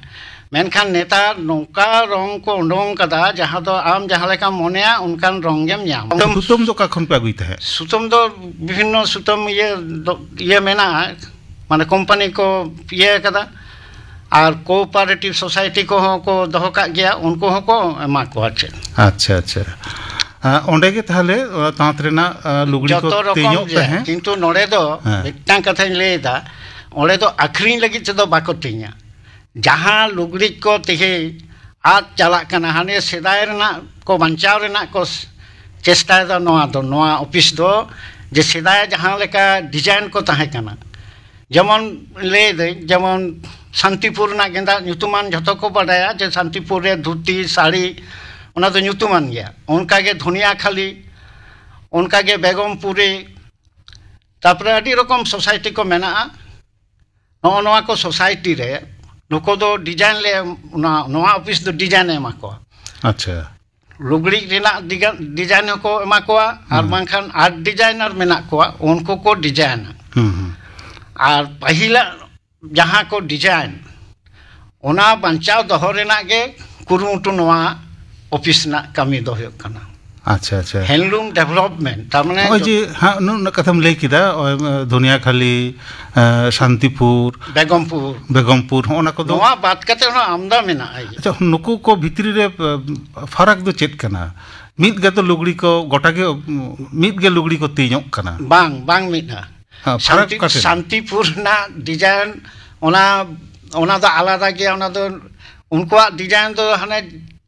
ᱢᱮᱱᱠᱷᱟᱱ ᱱᱮᱛᱟᱨ ᱱᱚᱝᱠᱟ ᱨᱚᱝ ᱠᱚ ᱩᱰᱩᱝ ᱠᱟᱫᱟ, ᱡᱟᱦᱟᱸ ᱫᱚ ᱟᱢ ᱡᱟᱦᱟᱸ ᱞᱮᱠᱟᱢ ᱢᱚᱱᱮᱭᱟ ᱚᱱᱠᱟᱱ ᱨᱚᱝ ᱜᱮᱢ ᱧᱟᱢᱟ᱾ ᱥᱩᱛᱟᱹᱢ ᱫᱚ ᱚᱠᱟ ᱠᱷᱚᱱ ᱯᱮ ᱟᱹᱜᱩᱭ ᱛᱟᱦᱮᱸᱫ? ᱥᱩᱛᱟᱹᱢ ᱫᱚ ᱵᱤᱵᱷᱤᱱᱱᱚ ᱥᱩᱛᱟᱹᱢ ᱤᱭᱟᱹ ᱫᱚ, ᱤᱭᱟᱹ ᱢᱮᱱᱟᱜᱼᱟ, ᱢᱟᱱᱮ ᱠᱳᱢᱯᱟᱱᱤ ᱠᱚ ᱤᱭᱟᱹ ᱠᱟᱫᱟ, ᱟᱨ ᱠᱳᱚᱯᱟᱨᱮᱴᱤᱵᱷ ᱥᱳᱥᱟᱭᱴᱤ ᱠᱚᱦᱚᱸ ᱠᱚ ᱫᱚᱦᱚ ᱠᱟᱜ ᱜᱮᱭᱟ, ᱩᱱᱠᱩ ᱦᱚᱸᱠᱚ ᱮᱢᱟ ᱠᱚᱣᱟ ᱪᱮᱫ᱾ ᱟᱪᱪᱷᱟ, ᱟᱪᱪᱷᱟ᱾ ᱟ, ᱚᱸᱰᱮ ᱜᱮ ᱛᱟᱦᱞᱮ, ᱟ, ᱛᱟᱸᱛ ᱨᱮᱱᱟᱜ, ᱟ, ᱞᱩᱜᱽᱲᱤ ᱠᱚ ᱡᱚᱛᱚ ᱨᱚᱠᱚᱢ ᱛᱮᱧᱚᱜ ᱜᱮ, ᱛᱟᱦᱮᱸᱫ? ᱠᱤᱱᱛᱩ ᱱᱚᱰᱮ ᱫᱚ ᱦᱮᱸ᱾ ᱢᱤᱫᱴᱟᱝ ᱠᱟᱛᱷᱟᱧ ᱞᱟᱹᱭ ᱮᱫᱟ, ᱚᱸᱰᱮ ᱫᱚ ᱟᱠᱷᱨᱤᱧ ᱞᱟᱹᱜᱤᱫ ᱛᱮᱫᱚ ᱵᱟᱠᱚ ᱛᱮᱧᱟ᱾ ᱡᱟᱦᱟᱸ ᱞᱩᱜᱽᱲᱤᱡ ᱠᱚ ᱛᱮᱦᱮᱧ ᱟᱫ ᱪᱟᱞᱟᱜ ᱠᱟᱱᱟ, ᱦᱟᱱᱮ ᱥᱮᱫᱟᱭ ᱨᱮᱱᱟᱜ ᱠᱚ ᱵᱟᱧᱪᱟᱣ ᱨᱮᱱᱟᱜ ᱠᱚ ᱪᱮᱥᱴᱟᱭᱮᱫᱟ, ᱱᱚᱣᱟ ᱫᱚ, ᱱᱚᱣᱟ ᱚᱯᱷᱤᱥ ᱫᱚ ᱡᱮ ᱥᱮᱫᱟᱭ ᱡᱟᱦᱟᱸ ᱞᱮᱠᱟ ᱰᱤᱡᱟᱭᱤᱱ ᱠᱚ ᱛᱟᱦᱮᱸ ᱠᱟᱱᱟ, ᱡᱮᱢᱚᱱ ᱞᱟᱹᱭᱫᱟᱹᱧ, ᱡᱮᱢᱚᱱ ᱥᱟᱱᱛᱤᱯᱩᱨ ᱨᱮᱱᱟᱜ ᱜᱮᱸᱫᱟᱜ ᱧᱩᱛᱩᱢᱟᱱ ᱡᱷᱚᱛᱚ ᱠᱚ ᱵᱟᱰᱟᱭᱟ ᱡᱮ ᱥᱟᱱᱛᱤᱯᱩᱨ ᱨᱮ ᱫᱷᱩᱛᱤ, ᱥᱟᱹᱲᱤ, ᱚᱱᱟ ᱫᱚ ᱧᱩᱛᱩᱢᱟᱱ ᱜᱮᱭᱟ᱾ ᱚᱱᱠᱟᱜᱮ ᱫᱷᱩᱱᱤᱭᱟᱹᱠᱷᱟᱞᱤ, ᱚᱱᱠᱟᱜᱮ ᱵᱮᱜᱚᱢᱯᱩᱨᱤ, ᱛᱟᱨᱯᱚᱨᱮ ᱟᱹᱰᱤ ᱨᱚᱠᱚᱢ ᱥᱳᱥᱟᱭᱴᱤ ᱠᱚ ᱢᱮᱱᱟᱜᱼᱟ᱾ ᱱᱚᱜᱼᱚ ᱱᱚᱣᱟ ᱠᱚ ᱥᱳᱥᱟᱭᱴᱤ ᱨᱮ ᱱᱩᱠᱩ ᱫᱚ ᱰᱤᱡᱟᱭᱤᱱ ᱞᱮ ᱮᱢ-, ᱚᱱᱟ, ᱱᱚᱣᱟ ᱚᱯᱷᱤᱥ ᱫᱚ ᱰᱤᱡᱟᱭᱤᱱ ᱮ ᱮᱢᱟ ᱠᱚᱣᱟ᱾ ᱟᱪᱪᱷᱟ᱾ ᱞᱩᱜᱽᱲᱤᱡ ᱨᱮᱱᱟᱜ ᱰᱤᱜᱟ-, ᱰᱤᱡᱟᱭᱤᱱ ᱦᱚᱸᱠᱚ ᱮᱢᱟ ᱠᱚᱣᱟ, ᱟᱨ ᱦᱩᱸ᱾ ᱵᱟᱝᱠᱷᱟᱱ ᱟᱨᱴ ᱰᱤᱡᱟᱭᱱᱟᱨ ᱢᱮᱱᱟᱜ ᱠᱚᱣᱟ, ᱩᱱᱠᱩ ᱠᱚ ᱰᱤᱡᱟᱭᱤᱱᱟ᱾ ᱦᱩᱸ ᱦᱩᱸ᱾ ᱟᱨ ᱯᱟᱹᱦᱤᱞᱟᱜ ᱡᱟᱦᱟᱸ ᱠᱚ ᱰᱤᱡᱟᱭᱤᱱ, ᱚᱱᱟ ᱵᱟᱧᱪᱟᱣ ᱫᱚᱦᱚ ᱨᱮᱱᱟᱜ ᱜᱮ ᱠᱩᱨᱩᱢᱩᱴᱩ ᱱᱚᱣᱟ ᱚᱯᱷᱤᱥ ᱨᱮᱱᱟᱜ ᱠᱟᱹᱢᱤ ᱫᱚ ᱦᱩᱭᱩᱜ ᱠᱟᱱᱟ᱾ ᱟᱪᱪᱷᱟ ᱟᱪᱪᱷᱟ᱾ ᱦᱮᱱᱰᱞᱩᱢ ᱰᱮᱵᱷᱞᱚᱯᱢᱮᱱᱴ, ᱛᱟᱨ ᱢᱟᱱᱮ ᱱᱚᱜᱼᱚᱭ ᱡᱮ ᱦᱟᱸᱜ ᱱᱩᱱᱟᱹᱜ ᱠᱟᱛᱷᱟᱢ ᱞᱟᱹᱭ ᱠᱮᱫᱟ, ᱱᱚᱜᱼᱚᱭ, ᱫᱷᱩᱱᱤᱭᱟᱹᱠᱷᱟᱞᱤ, ᱮ, ᱥᱟᱱᱛᱤᱯᱩᱨ, ᱵᱮᱜᱚᱢᱯᱩᱨ, ᱵᱮᱜᱚᱢᱯᱩᱨ, ᱦᱚᱸᱜᱼᱚ ᱱᱟ ᱠᱚᱫᱚ᱾ ᱱᱚᱣᱟ ᱵᱟᱫ ᱠᱟᱛᱮ ᱦᱚᱸ ᱟᱢᱫᱟ ᱢᱮᱱᱟᱜᱼᱟ᱾ ᱟᱪᱪᱷᱟ, ᱱᱩᱠᱩ ᱠᱚ ᱵᱷᱤᱛᱨᱤ ᱨᱮ, ᱮ, ᱯᱷᱟᱨᱟᱠ ᱫᱚ ᱪᱮᱫ ᱠᱟᱱᱟ? ᱢᱤᱫ ᱜᱮᱛᱚ ᱞᱩᱜᱽᱲᱤ ᱠᱚ ᱜᱚᱴᱟ ᱜᱮ, ᱢᱤᱫ ᱜᱮ ᱞᱩᱜᱽᱲᱤ ᱠᱚ ᱛᱮᱧᱚᱜ ᱠᱟᱱᱟ᱾ ᱵᱟᱝ, ᱵᱟᱝ ᱢᱤᱫᱼᱟ᱾ ᱦᱮᱸ, ᱯᱷᱟᱨᱟᱠ ᱥᱟᱱᱛᱤ-, ᱚᱠᱟ ᱴᱷᱮᱱ? ᱥᱟᱱᱛᱤᱯᱩᱨ ᱨᱮᱱᱟᱜ ᱰᱤᱡᱟᱭᱤᱱ, ᱚᱱᱟ, ᱚᱱᱟ ᱫᱚ ᱟᱞᱟᱫᱟ ᱜᱮᱭᱟ᱾ ᱚᱱᱟ ᱫᱚ ᱩᱱᱠᱩᱣᱟᱜ ᱰᱤᱡᱟᱭᱤᱱ ᱫᱚ ᱦᱟᱱᱮ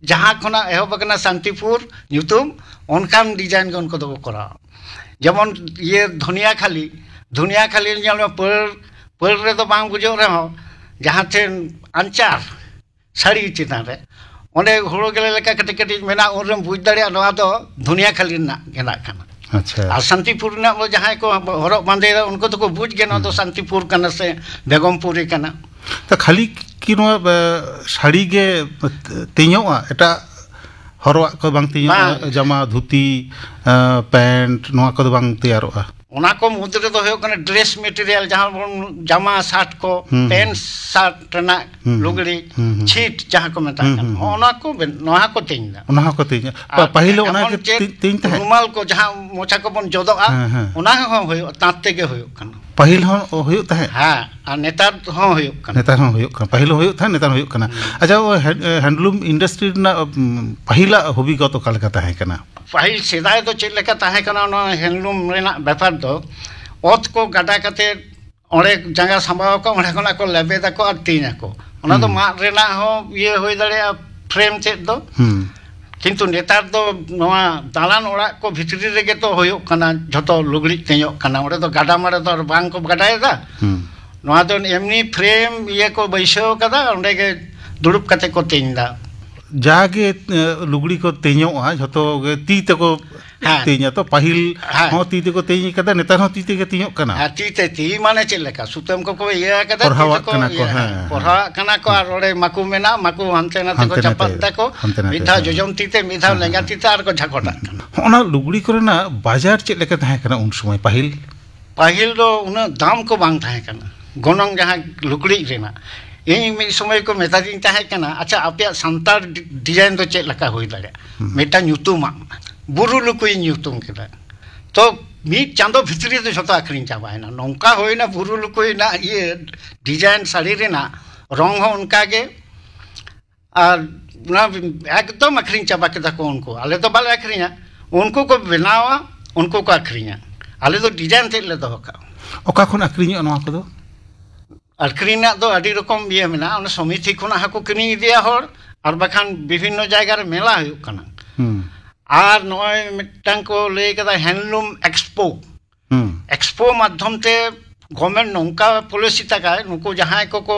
ᱡᱟᱦᱟᱸ ᱠᱷᱚᱱᱟᱜ ᱮᱦᱚᱵ ᱟᱠᱟᱱᱟ ᱥᱟᱱᱛᱤᱯᱩᱨ ᱧᱩᱛᱩᱢ, ᱚᱱᱠᱟᱱ ᱰᱤᱡᱟᱭᱤᱱ ᱜᱮ ᱩᱱᱠᱩ ᱫᱚᱠᱚ ᱠᱚᱨᱟᱣᱟ᱾ ᱡᱮᱢᱚᱱ ᱤᱭᱟᱹ ᱫᱷᱩᱱᱤᱭᱟᱹᱠᱷᱟᱞᱤ, ᱫᱷᱩᱱᱤᱭᱟᱹᱠᱷᱟᱞᱤ ᱧᱮᱞ ᱢᱮ, ᱯᱟᱹᱲ, ᱯᱟᱹᱲ ᱨᱮᱫᱚ ᱵᱟᱝ ᱵᱩᱡᱷᱟᱹᱜ ᱨᱮᱦᱚᱸ, ᱡᱟᱦᱟᱸ ᱴᱷᱮᱱ ᱟᱧᱪᱟᱨ ᱥᱟᱹᱲᱤ ᱪᱮᱛᱟᱱ ᱨᱮ ᱚᱸᱰᱮ ᱦᱩᱲᱩ ᱜᱮᱞᱮ ᱞᱮᱠᱟ ᱠᱟᱹᱴᱤᱡ ᱠᱟᱹᱴᱤᱡ ᱢᱮᱱᱟᱜᱼᱟ, ᱩᱱᱨᱮᱢ ᱵᱩᱡᱽ ᱫᱟᱲᱮᱭᱟᱜᱼᱟ ᱱᱚᱣᱟ ᱫᱚ ᱫᱷᱩᱱᱤᱭᱟᱹᱠᱷᱟᱞᱤ ᱨᱮᱱᱟᱜ ᱜᱮᱸᱫᱟᱜ ᱠᱟᱱᱟ᱾ ᱟᱪᱪᱷᱟ᱾ ᱟᱨ ᱥᱟᱱᱛᱤᱯᱩᱨ ᱨᱮᱱᱟᱜ ᱫᱚ ᱡᱟᱦᱟᱸᱭ ᱠᱚ ᱦᱚᱨᱚᱜ ᱵᱟᱸᱫᱮᱭᱮᱫᱟ, ᱩᱱᱠᱩ ᱫᱚᱠᱚ ᱵᱩᱡᱽ ᱜᱮᱭᱟ ᱱᱚᱣᱟ ᱫᱚ ᱥᱟᱱᱛᱤᱯᱩᱨ ᱠᱟᱱᱟ ᱥᱮ ᱵᱮᱜᱚᱢᱯᱩᱨᱤ ᱠᱟᱱᱟ᱾ ᱛᱚ ᱠᱷᱟᱹᱞᱤ ᱠᱤ ᱱᱚᱣᱟ, ᱮ, ᱥᱟᱹᱲᱤ ᱜᱮ ᱛᱮᱧᱚᱜᱼᱟ? ᱮᱴᱟᱜ ᱦᱚᱨᱚᱜ ᱟᱜ ᱠᱚ ᱵᱟᱝ ᱛᱮᱧᱚᱜᱼᱟ? ᱵᱟᱝ᱾ ᱡᱟᱢᱟ, ᱫᱷᱩᱛᱤ, ᱮ, ᱯᱮᱱᱴ, ᱱᱚᱣᱟ ᱠᱚᱫᱚ ᱵᱟᱝ ᱛᱮᱭᱟᱨᱚᱜᱼᱟ? ᱚᱱᱟ ᱠᱚ ᱢᱩᱫᱽ ᱨᱮᱫᱚ ᱦᱩᱭᱩᱜ ᱠᱟᱱᱟ ᱰᱨᱮᱥ ᱢᱮᱴᱮᱨᱤᱭᱟᱞ, ᱡᱟᱦᱟᱸ ᱵᱚᱱ ᱡᱟᱢᱟ, ᱥᱟᱨᱴ ᱠᱚ, ᱦᱩᱸ, ᱯᱮᱱᱴ ᱥᱟᱨᱴ ᱨᱮᱱᱟᱜ ᱦᱩᱸ, ᱞᱩᱜᱽᱲᱤ, ᱦᱩᱸ, ᱦᱩᱸ᱾ ᱪᱷᱤᱴ ᱡᱟᱦᱟᱸ ᱠᱚ ᱢᱮᱛᱟᱜ ᱦᱩᱸ, ᱠᱟᱱᱟ, ᱦᱩᱸ, ᱦᱚᱸᱜᱼᱚ ᱦᱩᱸ᱾ ᱱᱚᱣᱟ ᱠᱚ ᱵᱮᱱ-, ᱱᱚᱣᱟ ᱠᱚ ᱛᱮᱧᱟ᱾ ᱚᱱᱟ ᱦᱚᱸᱠᱚ ᱛᱮᱧᱟ᱾ ᱯᱟ-, ᱟᱨ ᱯᱟᱹᱦᱤᱞ ᱫᱚ ᱚᱱᱟ ᱮᱢᱚᱱ ᱜᱮ ᱪᱮᱫ ᱛᱮ-, ᱛᱮᱧ ᱛᱟᱦᱮᱸᱫ? ᱨᱩᱢᱟᱞ ᱠᱚ ᱡᱟᱦᱟᱸ ᱢᱚᱪᱟ ᱠᱚᱵᱚᱱ ᱡᱚᱫᱚᱜᱼᱟ, ᱦᱮᱸ, ᱦᱮᱸ᱾ ᱚᱱᱟ ᱦᱚᱸ ᱦᱩᱭᱩᱜᱼᱟ, ᱛᱟᱸᱛ ᱛᱮᱜᱮ ᱦᱩᱭᱩᱜ ᱠᱟᱱᱟ᱾ ᱯᱟᱹᱦᱤᱞ ᱦᱚᱸ ᱦᱩᱭᱩᱜ ᱛᱟᱦᱮᱸᱫ? ᱦᱮᱸ, ᱟᱨ ᱱᱮᱛᱟᱨ ᱦᱚᱸ ᱦᱩᱭᱩᱜ ᱠᱟᱱᱟ᱾ ᱱᱮᱛᱟᱨ ᱦᱚᱸ ᱦᱩᱭᱩᱜ ᱠᱟᱱᱟ, ᱯᱟᱹᱦᱤᱞ ᱦᱚᱸ ᱦᱩᱭᱩᱜ ᱛᱟᱦᱮᱸᱫ, ᱱᱮᱛᱟᱨ ᱦᱚᱸ ᱦᱩᱭᱩᱜ ᱠᱟᱱᱟ᱾ ᱟᱪᱪᱷᱟ, ᱳ ᱦᱮ-, ᱮ, ᱦᱮᱱᱰᱞᱩᱢ ᱤᱱᱰᱟᱥᱴᱨᱤ ᱨᱮᱱᱟᱜ, ᱩᱢ, ᱯᱟᱹᱦᱤᱞᱟᱜ ᱦᱚᱵᱤᱜᱚᱛ ᱚᱠᱟ ᱞᱮᱠᱟ ᱛᱟᱦᱮᱸ ᱠᱟᱱᱟ? ᱯᱟᱹᱦᱤᱞ ᱥᱮᱫᱟᱭ ᱫᱚ ᱪᱮᱫ ᱞᱮᱠᱟ ᱛᱟᱦᱮᱸ ᱠᱟᱱᱟ ᱱᱚᱣᱟ ᱦᱮᱱᱰᱞᱩᱢ ᱨᱮᱱᱟᱜ ᱵᱮᱯᱟᱨ ᱫᱚ, ᱚᱛ ᱠᱚ ᱜᱟᱰᱟ ᱠᱟᱛᱮ ᱚᱸᱰᱮ ᱡᱟᱸᱜᱟ ᱥᱟᱢᱵᱟᱣ ᱟᱠᱚ, ᱚᱸᱰᱮ ᱠᱷᱚᱱᱟᱜ ᱠᱚ ᱞᱮᱵᱮᱫ ᱟᱠᱚ ᱟᱨ ᱛᱮᱧ ᱟᱠᱚ᱾ ᱚᱱᱟ ᱫᱚ ᱦᱩᱸ᱾ ᱢᱟᱫ ᱨᱮᱱᱟᱜ ᱦᱚᱸ ᱤᱭᱟᱹ ᱦᱩᱭ ᱫᱟᱲᱮᱭᱟᱜᱼᱟ, ᱯᱷᱨᱮᱢ ᱪᱮᱫ ᱫᱚ᱾ ᱦᱩᱸ᱾ ᱠᱤᱱᱛᱩ ᱱᱮᱛᱟᱨ ᱫᱚ ᱱᱚᱣᱟ ᱫᱟᱞᱟᱱ ᱚᱲᱟᱜ ᱠᱚ ᱵᱷᱤᱛᱨᱤ ᱨᱮᱜᱮ ᱛᱚ ᱦᱩᱭᱩᱜ ᱠᱟᱱᱟ, ᱡᱷᱚᱛᱚ ᱞᱩᱜᱽᱲᱤᱡ ᱛᱮᱧᱚᱜ ᱠᱟᱱᱟ᱾ ᱚᱸᱰᱮ ᱫᱚ ᱜᱟᱰᱟ ᱢᱟᱲᱮ ᱫᱚ ᱟᱨ ᱵᱟᱝ ᱠᱚ ᱜᱟᱰᱟᱭᱮᱫᱟ᱾ ᱦᱩᱸ᱾ ᱱᱚᱣᱟ ᱫᱚ ᱮᱢᱱᱤ ᱯᱷᱨᱮᱢ ᱤᱭᱟᱹ ᱠᱚ ᱵᱟᱹᱭᱥᱟᱹᱣ ᱠᱟᱫᱟ, ᱚᱸᱰᱮ ᱜᱮ ᱫᱩᱲᱩᱵ ᱠᱟᱛᱮ ᱠᱚ ᱛᱮᱧ ᱫᱟ᱾ ᱡᱟᱜᱮ, ᱮ, ᱞᱩᱜᱽᱲᱤ ᱠᱚ ᱛᱮᱧᱚᱜᱼᱟ, ᱡᱷᱚᱛᱚ ᱜᱮ ᱛᱤ ᱛᱮᱠᱚ ᱦᱮᱸ᱾ ᱛᱮᱧᱟ᱾ ᱛᱚ, ᱯᱟᱹᱦᱤᱞ ᱦᱮᱸ᱾ ᱦᱚᱸ ᱛᱤ ᱛᱮᱠᱚ ᱛᱮᱧ ᱠᱟᱫᱟ, ᱱᱮᱛᱟᱨ ᱦᱚᱸ ᱛᱤ ᱛᱮᱜᱮ ᱛᱮᱧᱚᱜ ᱠᱟᱱᱟ᱾ ᱦᱮᱸ, ᱛᱤ ᱛᱮ, ᱛᱤ ᱢᱟᱱᱮ ᱪᱮᱫ ᱞᱮᱠᱟ? ᱥᱩᱛᱟᱹᱢ ᱠᱚᱠᱚ ᱤᱭᱟᱹ ᱠᱟᱫᱟ, ᱛᱤ ᱯᱚᱨᱦᱟᱣᱟᱜ ᱛᱮᱠᱚ ᱠᱟᱱᱟ ᱠᱚ, ᱤᱭᱟᱹ, ᱦᱮᱸ, ᱦᱮᱸ᱾ ᱯᱚᱨᱦᱟᱣᱟᱜ ᱠᱟᱱᱟ ᱠᱚ, ᱟᱨ ᱚᱸᱰᱮ ᱢᱟᱠᱩ ᱢᱮᱱᱟᱜᱼᱟ, ᱢᱟᱠᱩ ᱦᱟᱱᱛᱮ ᱱᱟᱛᱮ ᱠᱚ ᱦᱟᱱᱛᱮ ᱪᱟᱯᱟᱫ ᱱᱟᱛᱮ, ᱫᱟᱠᱚ᱾ ᱦᱟᱱᱛᱮ ᱱᱟᱛᱮ, ᱢᱤᱫ ᱫᱷᱟᱣ ᱦᱮᱸ, ᱡᱚᱡᱚᱢ ᱛᱤ ᱛᱮ, ᱢᱤᱫ ᱫᱷᱟᱣ ᱦᱮᱸ, ᱞᱮᱸᱜᱟ ᱦᱮᱸ᱾ ᱛᱤ ᱛᱮ, ᱟᱨ ᱠᱚ ᱡᱷᱟᱠᱚᱴᱟᱜ ᱠᱟᱱᱟ᱾ ᱦᱚᱸᱜᱼᱚ ᱱᱟ ᱞᱩᱜᱽᱲᱤ ᱠᱚᱨᱮᱱᱟᱜ ᱵᱟᱡᱟᱨ ᱪᱮᱫ ᱞᱮᱠᱟ ᱛᱟᱦᱮᱸ ᱠᱟᱱᱟ ᱩᱱ ᱥᱚᱢᱚᱭ ᱯᱟᱹᱦᱤᱞ? ᱯᱟᱹᱦᱤᱞ ᱫᱚ ᱩᱱᱟᱹᱜ ᱫᱟᱢ ᱠᱚ ᱵᱟᱝ ᱛᱟᱦᱮᱸ ᱠᱟᱱᱟ, ᱜᱚᱱᱚᱝ ᱡᱟᱦᱟᱸ ᱞᱩᱜᱽᱲᱤᱡ ᱨᱮᱱᱟᱜ᱾ ᱤᱧ ᱢᱤᱫ ᱥᱚᱢᱚᱭ ᱠᱚ ᱢᱮᱛᱟᱫᱤᱧ ᱛᱟᱦᱮᱸ ᱠᱟᱱᱟ, "ᱟᱪᱪᱷᱟ, ᱟᱯᱮᱭᱟᱜ ᱥᱟᱱᱛᱟᱲ ᱰᱤ-, ᱰᱤᱡᱟᱭᱤᱱ ᱫᱚ ᱪᱮᱫ ᱞᱮᱠᱟ ᱦᱩᱭ ᱫᱟᱲᱮᱭᱟᱜᱼᱟ?" ᱦᱩᱸ᱾ ᱢᱤᱫᱴᱟᱝ ᱧᱩᱛᱩᱢᱟᱜ ᱵᱩᱨᱩ ᱞᱩᱠᱩᱭᱤᱧ ᱧᱩᱛᱩᱢ ᱠᱮᱫᱟ᱾ ᱛᱚ ᱢᱤᱫ ᱪᱟᱸᱫᱚ ᱵᱷᱤᱛᱨᱤ ᱨᱮ ᱡᱷᱚᱛᱚ ᱟᱠᱷᱨᱤᱧ ᱪᱟᱵᱟᱭᱮᱱᱟ᱾ ᱱᱚᱝᱠᱟ ᱦᱩᱭᱱᱟ ᱵᱩᱨᱩ ᱞᱩᱠᱩᱭᱤᱱᱟᱜ ᱤᱭᱟᱹ ᱰᱤᱡᱟᱭᱤᱱ ᱥᱟᱹᱲᱤ ᱨᱮᱱᱟᱜ, ᱨᱚᱝ ᱦᱚᱸ ᱚᱱᱠᱟ ᱜᱮ, ᱟᱨ ᱚᱱᱟ ᱮᱠᱫᱚᱢ ᱟᱠᱷᱨᱤᱧ ᱪᱟᱵᱟ ᱠᱮᱫᱟ ᱠᱚ ᱩᱱᱠᱩ᱾ ᱟᱞᱮ ᱫᱚ ᱵᱟᱞᱮ ᱟᱠᱷᱨᱤᱧᱟ, ᱩᱱᱠᱩ ᱠᱚ ᱵᱮᱱᱟᱣᱟ, ᱩᱱᱠᱩ ᱠᱚ ᱟᱠᱷᱨᱤᱧᱟ᱾ ᱟᱞᱮ ᱫᱚ ᱰᱤᱡᱟᱭᱤᱱ ᱛᱮᱫ ᱞᱮ ᱫᱚᱦᱚ ᱠᱟᱜᱼᱟ᱾ ᱚᱠᱟ ᱠᱷᱚᱱ ᱟᱠᱷᱨᱤᱧᱚᱜᱼᱟ ᱱᱚᱣᱟ ᱠᱚᱫᱚ? ᱟᱠᱷᱨᱤᱧ ᱨᱮᱱᱟᱜ ᱫᱚ ᱟᱹᱰᱤ ᱨᱚᱠᱚᱢ ᱤᱭᱟᱹ ᱢᱮᱱᱟᱜᱼᱟ᱾ ᱚᱱᱟ ᱥᱚᱢᱤᱛᱤ ᱠᱷᱚᱱᱟᱜ ᱦᱚᱸᱠᱚ ᱠᱤᱨᱤᱧ ᱤᱫᱤᱭᱟ ᱦᱚᱲ, ᱟᱨ ᱵᱟᱠᱷᱟᱱ ᱵᱤᱵᱷᱤᱱᱱᱚ ᱡᱟᱭᱜᱟ ᱨᱮ ᱢᱮᱞᱟ ᱦᱩᱭᱩᱜ ᱠᱟᱱᱟ᱾ ᱦᱩᱸ᱾ ᱟᱨ ᱱᱚᱜᱼᱚᱭ ᱢᱤᱫᱴᱟᱝ ᱠᱚ ᱞᱟᱹᱭ ᱠᱟᱫᱟ ᱦᱮᱱᱰᱞᱩᱢ ᱮᱠᱥᱯᱳ᱾ ᱦᱩᱸ᱾ ᱮᱠᱥᱯᱳ ᱢᱟᱫᱽᱫᱷᱚᱢ ᱛᱮ ᱜᱚᱵᱷᱢᱮᱱᱴ ᱱᱚᱝᱠᱟ ᱯᱚᱞᱤᱥᱤ ᱛᱟᱠᱟᱭ, ᱱᱩᱠᱩ ᱡᱟᱦᱟᱸᱭ ᱠᱚᱠᱚ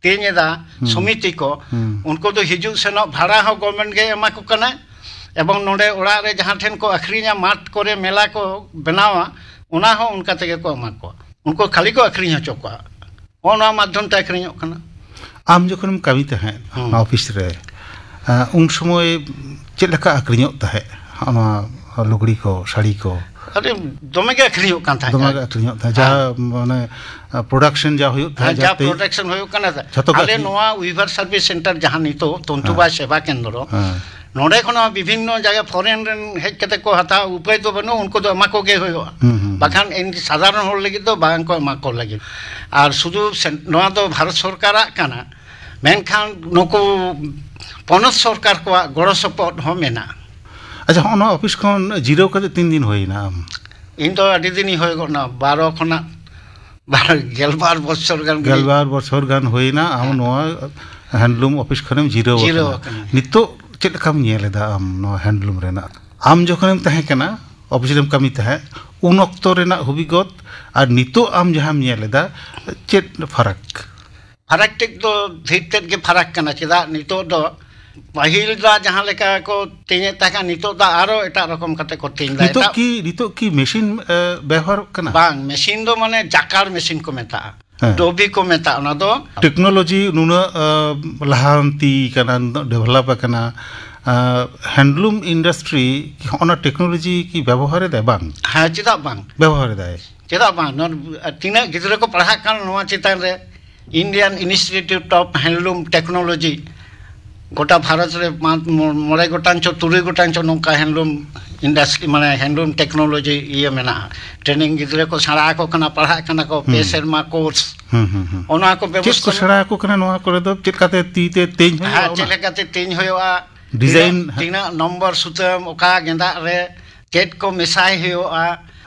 ᱛᱮᱧ ᱮᱫᱟ, ᱦᱩᱸ᱾ ᱥᱚᱢᱤᱛᱤ ᱠᱚ, ᱦᱩᱸ᱾ ᱩᱱᱠᱩ ᱫᱚ ᱦᱤᱡᱩᱜ ᱥᱮᱱᱚᱜ ᱵᱷᱟᱲᱟ ᱦᱚᱸ ᱜᱚᱵᱷᱢᱮᱱᱴ ᱜᱮ ᱮᱢᱟ ᱠᱚ ᱠᱟᱱᱟᱭ, ᱮᱵᱚᱝ ᱱᱚᱰᱮ ᱚᱲᱟᱜ ᱨᱮ ᱡᱟᱦᱟᱸ ᱴᱷᱮᱱ ᱠᱚ ᱟᱠᱷᱨᱤᱧᱟ, ᱢᱟᱴ ᱠᱚᱨᱮ ᱢᱮᱞᱟ ᱠᱚ ᱵᱮᱱᱟᱣᱟ, ᱚᱱᱟ ᱦᱚᱸ ᱚᱱᱠᱟ ᱛᱮᱜᱮ ᱠᱚ ᱮᱢᱟ ᱠᱚᱣᱟ᱾ ᱩᱱᱠᱩ ᱠᱷᱟᱹᱞᱤ ᱠᱚ ᱟᱠᱷᱨᱤᱧ ᱦᱚᱪᱚ ᱠᱚᱣᱟ᱾ ᱦᱚᱸᱜᱼᱚ ᱱᱚᱣᱟ ᱢᱟᱫᱽᱫᱷᱚᱢ ᱛᱮ ᱟᱠᱷᱨᱤᱧᱚᱜ ᱠᱟᱱᱟ᱾ ᱟᱢ ᱡᱚᱠᱷᱚᱱᱮᱢ ᱠᱟᱹᱢᱤ ᱛᱟᱦᱮᱸᱫ ᱦᱩᱸ᱾ ᱱᱚᱣᱟ ᱚᱯᱷᱤᱥ ᱨᱮ, ᱟᱸ, ᱩᱱ ᱥᱚᱢᱚᱭ ᱪᱮᱫ ᱞᱮᱠᱟ ᱟᱠᱷᱨᱤᱧᱚᱜ ᱛᱟᱦᱮᱸᱫ ᱱᱚᱣᱟ ᱞᱩᱜᱽᱲᱤ ᱠᱚ, ᱥᱟᱹᱲᱤ ᱠᱚ? ᱟᱹᱰᱤ ᱫᱚᱢᱮ ᱜᱮ ᱟᱠᱷᱨᱤᱧᱚᱜ ᱠᱟᱱ ᱛᱟᱦᱮᱸᱫ᱾ ᱫᱚᱢᱮ ᱜᱮ ᱟᱠᱷᱨᱤᱧᱚᱜ ᱛᱟᱦᱮᱸᱫ᱾ ᱦᱮᱸ᱾ ᱡᱟᱦᱟᱸ, ᱢᱟᱱᱮ, ᱟᱸ, ᱯᱨᱚᱰᱟᱠᱥᱚᱱ ᱡᱟ ᱦᱩᱭᱩᱜ ᱛᱟᱦᱮᱸᱫ, ᱦᱮᱸ, ᱡᱟ ᱡᱟᱛᱮ ᱯᱨᱚᱰᱟᱠᱥᱚᱱ ᱦᱩᱭᱩᱜ ᱠᱟᱱᱟ, ᱡᱷᱚᱛᱚ ᱜᱮ ᱟᱞᱮ ᱟᱠᱷᱨᱤᱧ-, ᱱᱚᱣᱟ ᱩᱭᱵᱷᱟᱨ ᱥᱟᱨᱵᱷᱤᱥ ᱥᱮᱱᱴᱟᱨ, ᱡᱟᱦᱟᱸ ᱱᱤᱛᱚᱜ ᱛᱚᱱᱛᱩᱵᱟ ᱦᱮᱸ᱾ ᱥᱮᱵᱟ ᱠᱮᱱᱫᱨᱚ, ᱦᱮᱸ᱾ ᱱᱚᱰᱮ ᱠᱷᱚᱱ ᱦᱚᱸ ᱵᱤᱵᱷᱤᱱᱱᱚ ᱡᱟᱭᱜᱟ, ᱯᱷᱚᱨᱮᱱ ᱨᱮᱱ ᱦᱮᱡ ᱠᱟᱛᱮ ᱠᱚ ᱦᱟᱛᱟᱣᱟ, ᱩᱯᱟᱹᱭ ᱫᱚ ᱵᱟᱹᱱᱩᱜ, ᱩᱱᱠᱩ ᱫᱚ ᱮᱢᱟ ᱠᱚᱜᱮ ᱦᱩᱭᱩᱜᱼᱟ᱾ ᱦᱩᱸ, ᱦᱩᱸ, ᱦᱩᱸ᱾ ᱵᱟᱠᱷᱟᱱ ᱮᱢᱱᱤ ᱥᱟᱫᱷᱟᱨᱚᱱ ᱦᱚᱲ ᱞᱟᱹᱜᱤᱫ ᱫᱚ ᱵᱟᱝ ᱠᱚ ᱮᱢᱟ ᱠᱚ ᱞᱟᱹᱜᱤᱫ᱾ ᱟᱨ ᱥᱩᱫᱷᱩ ᱥᱮᱱ-, ᱱᱚᱣᱟ ᱫᱚ ᱵᱷᱟᱨᱚᱛ ᱥᱚᱨᱠᱟᱨᱟᱜ ᱠᱟᱱᱟ, ᱢᱮᱱᱠᱷᱟᱱ ᱱᱩᱠᱩ ᱯᱚᱱᱚᱛ ᱥᱚᱨᱠᱟᱨ ᱠᱚᱣᱟᱜ ᱜᱚᱲᱚ ᱥᱚᱯᱚᱦᱚᱫ ᱦᱚᱸ ᱢᱮᱱᱟᱜᱼᱟ᱾ ᱟᱪᱪᱷᱟ, ᱦᱚᱸᱜᱼᱚ ᱱᱚᱣᱟ ᱚᱯᱷᱤᱥ ᱠᱷᱚᱱ ᱡᱤᱨᱟᱹᱣ ᱠᱟᱛᱮ ᱛᱤᱱ ᱫᱤᱱ ᱦᱩᱭᱱᱟ ᱟᱢ? ᱤᱧ ᱫᱚ ᱟᱹᱰᱤ ᱫᱤᱱᱤᱧ ᱦᱩᱭ ᱜᱚᱫ ᱱᱟ, ᱵᱟᱨᱚ ᱠᱷᱚᱱᱟᱜ ᱵᱟᱨᱚ, ᱜᱮᱞᱵᱟᱨ ᱵᱚᱪᱷᱚᱨ ᱜᱟᱱ ᱜᱮ᱾ ᱜᱮᱞᱵᱟᱨ ᱵᱚᱪᱷᱚᱨ ᱜᱟᱱ ᱦᱩᱭᱱᱟ ᱟᱢ ᱦᱮᱸ᱾ ᱱᱚᱣᱟ ᱦᱮᱱᱰᱞᱩᱢ ᱚᱯᱷᱤᱥ ᱠᱷᱚᱱᱮᱢ ᱡᱤᱨᱟᱹᱣ ᱡᱤᱨᱟᱹᱣ ᱟᱠᱟᱱᱟ᱾ ᱟᱠᱟᱱᱟ᱾ ᱱᱤᱛᱚᱜ ᱪᱮᱫ ᱞᱮᱠᱟᱢ ᱧᱮᱞ ᱮᱫᱟ ᱟᱢ ᱱᱚᱣᱟ ᱦᱮᱱᱰᱞᱩᱢ ᱨᱮᱱᱟᱜ? ᱟᱢ ᱡᱚᱠᱷᱚᱱᱮᱢ ᱛᱟᱦᱮᱸ ᱠᱟᱱᱟ, ᱚᱯᱷᱤᱥ ᱨᱮᱢ ᱠᱟᱹᱢᱤ ᱛᱟᱦᱮᱸᱫ, ᱩᱱ ᱚᱠᱛᱚ ᱨᱮᱱᱟᱜ ᱦᱚᱵᱤᱜᱚᱛ ᱟᱨ ᱱᱤᱛᱚᱜ ᱟᱢ ᱡᱟᱦᱟᱸᱢ ᱧᱮᱞ ᱮᱫᱟ, ᱪᱮᱫ ᱯᱷᱟᱨᱟᱠ? ᱯᱷᱟᱨᱟᱠ ᱴᱷᱤᱠ ᱫᱚ ᱰᱷᱮᱨ ᱛᱮᱫ ᱜᱮ ᱯᱷᱟᱨᱟᱠ ᱠᱟᱱᱟ᱾ ᱪᱮᱫᱟᱜ, ᱱᱤᱛᱚᱜ ᱫᱚ ᱯᱟᱹᱦᱤᱞ ᱫᱚ ᱡᱟᱦᱟᱸ ᱞᱮᱠᱟ ᱠᱚ ᱛᱮᱧᱮᱫ ᱛᱟᱦᱮᱸ ᱠᱟᱱᱟ, ᱱᱤᱛᱚᱜ ᱫᱚ ᱟᱨᱚ ᱮᱴᱟᱜ ᱨᱚᱠᱚᱢ ᱠᱟᱛᱮ ᱠᱚ ᱛᱮᱧ ᱫᱟ᱾ ᱱᱤᱛᱚᱜ ᱮᱴᱟᱜ ᱠᱤ ᱱᱤᱛᱚᱜ ᱠᱤ ᱢᱮᱥᱤᱱ ᱵᱮᱣᱦᱟᱨᱚᱜ ᱠᱟᱱᱟ? ᱵᱟᱝ, ᱢᱮᱥᱤᱱ ᱫᱚ ᱢᱟᱱᱮ ᱡᱟᱠᱟᱲ ᱢᱮᱥᱤᱱ ᱠᱚ ᱢᱮᱛᱟᱜᱼᱟ, ᱦᱮᱸ᱾ ᱰᱚᱵᱤ ᱠᱚ ᱢᱮᱛᱟᱜᱼᱟ ᱚᱱᱟ ᱫᱚ᱾ ᱴᱮᱠᱱᱳᱞᱚᱡᱤ ᱱᱩᱱᱟᱹᱜ ᱞᱟᱦᱟᱱᱛᱤ ᱠᱟᱱᱟ, ᱱᱩᱱᱟᱹᱜ ᱰᱮᱵᱷᱞᱚᱯ ᱟᱠᱟᱱᱟ, ᱦᱮᱱᱰᱞᱩᱢ ᱤᱱᱰᱟᱥᱴᱨᱤ ᱚᱱᱟ ᱴᱮᱠᱱᱳᱞᱚᱡᱤ ᱠᱤ ᱵᱮᱵᱚᱦᱟᱨ ᱮᱫᱟᱭ? ᱵᱟᱝ᱾ ᱦᱮᱸ, ᱪᱮᱫᱟᱜ ᱵᱟᱝ? ᱵᱮᱵᱚᱦᱟᱨ ᱮᱫᱟᱭ᱾ ᱪᱮᱫᱟᱜ ᱵᱟᱝ? ᱱᱚᱣᱟ ᱛᱤᱱᱟᱹᱜ ᱜᱤᱫᱽᱨᱟᱹ ᱠᱚ ᱯᱟᱲᱦᱟᱜ ᱠᱟᱱ ᱱᱚᱣᱟ ᱪᱮᱛᱟᱱ ᱨᱮ, Indian Institute of Handloom Technology, ᱜᱚᱴᱟ ᱵᱷᱟᱨᱚᱛ ᱨᱮ ᱢᱟ-, ᱢᱚᱬᱮ ᱜᱚᱴᱟᱝ ᱪᱚ ᱛᱩᱨᱩᱭ ᱜᱚᱴᱟᱝ ᱪᱚ ᱱᱚᱝᱠᱟ ᱦᱮᱱᱰᱞᱩᱢ ᱤᱱᱰᱟᱥᱴᱨᱤ, ᱢᱟᱱᱮ ᱦᱮᱱᱰᱞᱩᱢ ᱴᱮᱠᱱᱳᱞᱚᱡᱤ ᱤᱭᱟᱹ ᱢᱮᱱᱟᱜᱼᱟ᱾ ᱴᱨᱮᱱᱤᱝ ᱜᱤᱫᱽᱨᱟᱹ ᱠᱚ ᱥᱮᱬᱟ ᱟᱠᱚ ᱠᱟᱱᱟ, ᱯᱟᱲᱦᱟᱜ ᱠᱟᱱᱟ ᱠᱚ, ᱯᱮ ᱦᱩᱸ᱾ ᱥᱮᱨᱢᱟ ᱠᱳᱨᱥ᱾ ᱦᱩᱸ, ᱦᱩᱸ, ᱦᱩᱸ᱾ ᱚᱱᱟ ᱠᱚ ᱪᱮᱫ ᱵᱮᱵᱚᱥᱛᱷᱟ ᱠᱚ ᱥᱮᱬᱟ ᱟᱠᱚ ᱠᱟᱱᱟ ᱱᱚᱣᱟ ᱠᱚᱨᱮ ᱫᱚ? ᱪᱮᱫ ᱞᱮᱠᱟᱛᱮ ᱛᱤ ᱛᱮ ᱛᱮᱧ ᱦᱩᱭᱩᱜᱼᱟ? ᱦᱮᱸ, ᱚᱱᱟ? ᱪᱮᱫ ᱞᱮᱠᱟᱛᱮ ᱛᱮᱧ ᱦᱩᱭᱩᱜᱼᱟ, ᱰᱤᱡᱟᱭᱤᱱ᱾ ᱛᱤᱱᱟᱹᱜ, ᱛᱤᱱᱟᱹᱜ ᱱᱚᱢᱵᱚᱨ ᱥᱩᱛᱟᱹᱢ, ᱚᱠᱟ ᱜᱮᱸᱫᱟᱜ ᱨᱮ ᱪᱮᱫ ᱠᱚ ᱢᱮᱥᱟᱭ ᱦᱩᱭᱩᱜᱼᱟ᱾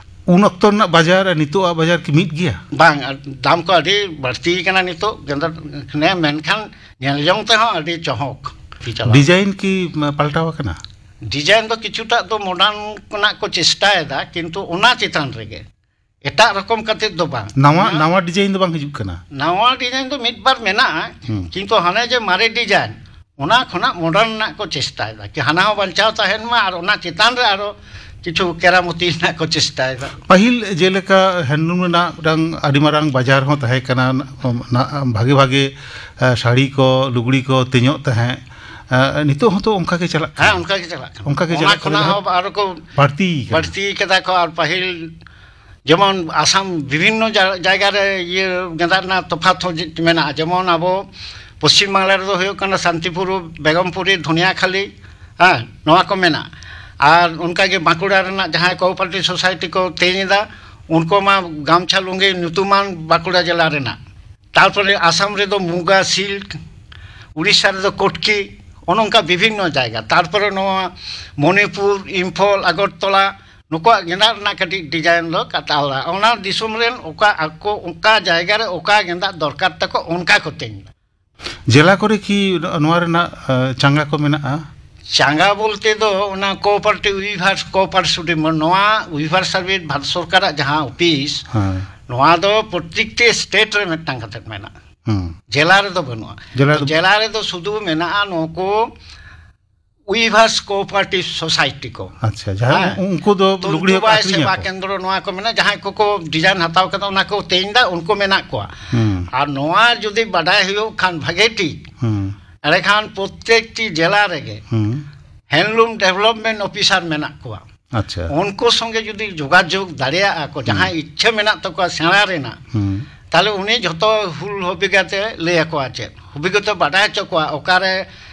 ᱩᱱ ᱚᱠᱛᱚ ᱨᱮᱱᱟᱜ ᱵᱟᱡᱟᱨ ᱟᱨ ᱱᱤᱛᱚᱜᱟᱜ ᱵᱟᱡᱟᱨ ᱠᱤ ᱢᱤᱫ ᱜᱮᱭᱟ? ᱵᱟᱝ, ᱟᱨ ᱫᱟᱢ ᱠᱚ ᱟᱹᱰᱤ ᱵᱟᱹᱲᱛᱤ ᱠᱟᱱᱟ ᱱᱤᱛᱚᱜ ᱜᱮᱸᱫᱟᱜ ᱨᱮ, ᱢᱮᱱᱠᱷᱟᱱ ᱧᱮᱞ ᱡᱚᱝ ᱛᱮᱦᱚᱸ ᱟᱹᱰᱤ ᱪᱚᱦᱚᱠ ᱪᱟᱞᱟᱜ᱾ ᱰᱤᱡᱟᱭᱤᱱ ᱠᱤ ᱯᱟᱞᱴᱟᱣ ᱟᱠᱟᱱᱟ? ᱰᱤᱡᱟᱭᱤᱱ ᱫᱚ ᱠᱤᱪᱷᱩᱴᱟ ᱫᱚ ᱢᱚᱰᱟᱨᱱ ᱨᱮᱱᱟᱜ ᱠᱚ ᱪᱮᱥᱴᱟᱭᱮᱫᱟ, ᱠᱤᱱᱛᱩ ᱚᱱᱟ ᱪᱮᱛᱟᱱ ᱨᱮᱜᱮ, ᱮᱴᱟᱜ ᱨᱚᱠᱚᱢ ᱠᱟᱛᱮ ᱫᱚ ᱵᱟᱝ᱾ ᱱᱟᱣᱟ ᱚᱱᱟ ᱱᱟᱣᱟ ᱰᱤᱡᱟᱭᱤᱱ ᱫᱚ ᱵᱟᱝ ᱦᱤᱡᱩᱜ ᱠᱟᱱᱟ? ᱱᱟᱣᱟ ᱰᱤᱡᱟᱭᱤᱱ ᱫᱚ ᱢᱤᱫ ᱵᱟᱨ ᱢᱮᱱᱟᱜᱼᱟ, ᱦᱩᱸ᱾ ᱠᱤᱱᱛᱩ ᱦᱟᱱᱮ ᱡᱮ ᱢᱟᱨᱮ ᱰᱤᱡᱟᱭᱤᱱ, ᱚᱱᱟ ᱠᱷᱚᱱᱟᱜ ᱢᱚᱰᱟᱨᱱ ᱨᱮᱱᱟᱜ ᱠᱚ ᱪᱮᱥᱴᱟᱭᱮᱫᱟ, ᱠᱤ ᱦᱟᱱᱟ ᱦᱚᱸ ᱵᱟᱧᱪᱟᱣ ᱛᱟᱦᱮᱱ ᱢᱟ ᱟᱨ ᱚᱱᱟ ᱪᱮᱛᱟᱱ ᱨᱮ ᱟᱨᱚ ᱠᱤᱪᱷᱩ ᱠᱮᱨᱟᱢᱚᱛᱤ ᱨᱮᱱᱟᱜ ᱠᱚ ᱪᱮᱥᱴᱟᱭᱮᱫᱟ᱾ ᱯᱟᱹᱦᱤᱞ ᱡᱮᱞᱮᱠᱟ ᱦᱮᱱᱰᱞᱩᱢ ᱨᱮᱱᱟᱜ ᱢᱤᱫᱴᱟᱝ ᱟᱹᱰᱤ ᱢᱟᱨᱟᱝ ᱵᱟᱡᱟᱨ ᱦᱚᱸ ᱛᱟᱦᱮᱸ ᱠᱟᱱᱟ, ᱱᱟ-, ᱵᱷᱟᱜᱮ ᱵᱷᱟᱜᱮ, ᱮ, ᱥᱟᱹᱲᱤ ᱠᱚ, ᱞᱩᱜᱽᱲᱤ ᱠᱚ ᱛᱮᱧᱚᱜ ᱛᱟᱦᱮᱸᱫ, ᱮ, ᱱᱤᱛᱚᱜ ᱦᱚᱸᱛᱚ ᱚᱱᱠᱟ ᱜᱮ ᱪᱟᱞᱟᱜ ᱠᱟᱱᱟ? ᱦᱮᱸ, ᱚᱱᱠᱟ ᱜᱮ ᱪᱟᱞᱟᱜ ᱠᱟᱱᱟ᱾ ᱚᱱᱠᱟ ᱜᱮ ᱚᱱᱟ ᱪᱟᱞᱟᱜ ᱠᱟᱱᱟ, ᱠᱷᱚᱱᱟᱜ ᱡᱟᱦᱟᱸ ᱦᱚᱸ ᱟᱨᱚ ᱠᱚ ᱵᱟᱹᱲᱛᱤ ᱠᱟᱱᱟ᱾ ᱵᱟᱹᱲᱛᱤ ᱠᱟᱫᱟ ᱠᱚ᱾ ᱟᱨ ᱯᱟᱹᱦᱤᱞ ᱡᱮᱢᱚᱱ ᱟᱥᱟᱢ ᱵᱤᱵᱷᱤᱱᱱᱚ ᱡᱟ-, ᱡᱟᱭᱜᱟ ᱨᱮ ᱤᱭᱟᱹ ᱜᱮᱸᱫᱟᱜ ᱨᱮᱱᱟᱜ ᱛᱚᱯᱷᱟᱛ ᱦᱚᱸ ᱡᱮ-, ᱢᱮᱱᱟᱜᱼᱟ᱾ ᱡᱮᱢᱚᱱ ᱟᱵᱚ ᱯᱚᱥᱪᱤᱢ ᱵᱟᱝᱞᱟ ᱨᱮᱫᱚ ᱦᱩᱭᱩᱜ ᱠᱟᱱᱟ ᱥᱟᱱᱛᱤᱯᱩᱨ, ᱵᱮᱜᱚᱢᱯᱩᱨᱤ, ᱫᱷᱚᱱᱤᱭᱟᱠᱷᱟᱞᱤ, ᱦᱮᱸ, ᱱᱚᱣᱟ ᱠᱚ ᱢᱮᱱᱟᱜᱼᱟ᱾ ᱟᱨ ᱚᱱᱠᱟᱜᱮ ᱵᱟᱸᱠᱩᱲᱟ ᱨᱮᱱᱟᱜ ᱡᱟᱦᱟᱸᱭ ᱠᱳᱚᱯᱟᱨᱮᱴᱤᱵᱷ ᱥᱳᱥᱟᱭᱴᱤ ᱠᱚ ᱛᱮᱧ ᱮᱫᱟ, ᱩᱱᱠᱩ ᱢᱟ ᱜᱟᱢᱪᱷᱟ ᱞᱩᱸᱜᱤ ᱧᱩᱛᱩᱢᱟᱱ ᱵᱟᱸᱠᱩᱲᱟ ᱡᱮᱞᱟ ᱨᱮᱱᱟᱜ᱾ ᱛᱟᱨᱯᱚᱨᱮ ᱟᱥᱟᱢ ᱨᱮᱫᱚ ᱢᱩᱜᱟ ᱥᱤᱞᱠ, ᱩᱲᱤᱥᱥᱟ ᱨᱮᱫᱚ ᱠᱚᱴᱠᱤ, ᱚᱱᱮ ᱚᱱᱠᱟ ᱵᱤᱵᱷᱤᱱᱱᱚ ᱡᱟᱭᱜᱟ᱾ ᱛᱟᱨᱯᱚᱨᱮ ᱱᱚᱣᱟ ᱢᱚᱱᱤᱯᱩᱨ, ᱤᱢᱯᱷᱚᱞ, ᱟᱜᱚᱨᱛᱚᱞᱟ, ᱱᱩᱠᱩᱣᱟᱜ ᱜᱮᱸᱫᱟᱜ ᱨᱮᱱᱟᱜ ᱠᱟᱹᱴᱤᱡ ᱰᱤᱡᱟᱭᱤᱱ ᱫᱚ ᱠᱟᱛᱷᱟ ᱟᱞᱟᱫᱟ᱾ ᱚᱱᱟ ᱫᱤᱥᱚᱢ ᱨᱮᱱ ᱚᱠᱟ ᱟᱠᱚ, ᱚᱠᱟ ᱡᱟᱭᱜᱟ ᱨᱮ ᱚᱠᱟ ᱜᱮᱸᱫᱟᱜ ᱫᱚᱨᱠᱟᱨ ᱛᱟᱠᱚ, ᱚᱱᱠᱟ ᱠᱚ ᱛᱮᱧ ᱮᱫᱟ᱾ ᱡᱮᱞᱟ ᱠᱚᱨᱮ ᱠᱤ ᱱᱚᱣᱟ ᱨᱮᱱᱟᱜ, ᱮ, ᱪᱟᱸᱜᱟ ᱠᱚ ᱢᱮᱱᱟᱜᱼᱟ? ᱪᱟᱸᱜᱟ ᱵᱚᱞᱛᱮ ᱫᱚ ᱚᱱᱟ ᱠᱳᱚᱯᱟᱨᱮᱴᱤᱵᱷ ᱩᱭᱤᱵᱷᱟᱨ ᱠᱳᱚᱯᱟᱨᱮᱴᱤᱵᱷ ᱢᱟᱱᱮ ᱱᱚᱣᱟ ᱩᱭᱤᱵᱷᱟᱨ ᱥᱟᱨᱵᱷᱤᱥ ᱵᱷᱟᱨᱚᱛ ᱥᱚᱨᱠᱟᱨᱟᱜ ᱡᱟᱦᱟᱸ ᱚᱯᱷᱤᱥ, ᱦᱮᱸ᱾ ᱱᱚᱣᱟ ᱫᱚ ᱯᱨᱚᱛᱮᱠᱴᱤ ᱥᱴᱮᱴ ᱨᱮ ᱢᱤᱫᱴᱟᱝ ᱠᱟᱛᱮ ᱢᱮᱱᱟᱜᱼᱟ᱾ ᱦᱩᱸ᱾ ᱡᱮᱞᱟ ᱨᱮᱫᱚ ᱵᱟᱹᱱᱩᱜᱼᱟ᱾ ᱡᱮᱞᱟ ᱨᱮᱫᱚ ᱡᱮᱞᱟ ᱨᱮᱫᱚ ᱥᱩᱫᱷᱩ ᱢᱮᱱᱟᱜᱼᱟ ᱱᱩᱠᱩ ᱩᱭᱤᱵᱷᱟᱨᱥ ᱠᱳᱚᱯᱟᱨᱮᱴᱤᱵᱷ ᱥᱳᱥᱟᱭᱴᱤ ᱠᱚ᱾ ᱟᱪᱪᱷᱟ, ᱡᱟᱦᱟᱸᱭ ᱦᱮᱸ᱾ ᱩᱱᱠᱩ ᱫᱚ ᱛᱚ ᱞᱩᱜᱽᱲᱤ ᱩᱱᱠᱩ ᱦᱚᱸᱠᱚ ᱵᱟᱭ ᱟᱠᱷᱨᱤᱧ ᱥᱮᱵᱟ ᱟᱠᱚ᱾ ᱠᱮᱱᱫᱨᱚ ᱱᱚᱣᱟ ᱠᱚ ᱢᱮᱱᱟᱜᱼᱟ, ᱡᱟᱦᱟᱸᱭ ᱠᱚᱠᱚ ᱰᱤᱡᱟᱭᱤᱱ ᱦᱟᱛᱟᱣ ᱠᱟᱫᱟ ᱚᱱᱟ ᱠᱚ ᱛᱮᱧ ᱫᱟ, ᱩᱱᱠᱩ ᱢᱮᱱᱟᱜ ᱠᱚᱣᱟ᱾ ᱦᱩᱸ᱾ ᱟᱨ ᱱᱚᱣᱟ ᱡᱩᱫᱤ ᱵᱟᱰᱟᱭ ᱦᱩᱭᱩᱜ ᱠᱷᱟᱱ ᱵᱷᱟᱜᱮ ᱴᱷᱤᱠ, ᱦᱩᱸ᱾ ᱮᱸᱰᱮᱠᱷᱟᱱ ᱯᱨᱚᱛᱮᱠᱴᱤ ᱡᱮᱞᱟ ᱨᱮᱜᱮ ᱦᱩᱸ᱾ ᱦᱮᱱᱰᱞᱩᱢ ᱰᱮᱵᱷᱞᱚᱯᱢᱮᱱᱴ ᱚᱯᱷᱤᱥᱟᱨ ᱢᱮᱱᱟᱜ ᱠᱚᱣᱟ᱾ ᱟᱪᱪᱷᱟ᱾ ᱩᱱᱠᱩ ᱥᱚᱸᱜᱮ ᱡᱩᱫᱤ ᱡᱳᱜᱟᱡᱳᱜᱽ ᱫᱟᱲᱮᱭᱟᱜᱼᱟ ᱠᱚ, ᱦᱩᱸ᱾ ᱡᱟᱦᱟᱸᱭ ᱤᱪᱪᱷᱟᱹ ᱢᱮᱱᱟᱜ ᱛᱟᱠᱚᱣᱟ ᱥᱮᱬᱟ ᱨᱮᱱᱟᱜ, ᱦᱩᱸ᱾ ᱛᱟᱦᱞᱮ ᱩᱱᱤ ᱡᱷᱚᱛᱚ ᱦᱩᱞ ᱚᱵᱷᱤᱜᱽᱜᱚᱛᱟ ᱞᱟᱹᱭ ᱟᱠᱚᱣᱟ, ᱪᱮᱫ ᱚᱵᱷᱤᱜᱽᱜᱚᱛᱟ ᱵᱟᱰᱟᱭ ᱦᱚᱪᱚ ᱠᱚᱣᱟ, ᱚᱠᱟᱨᱮ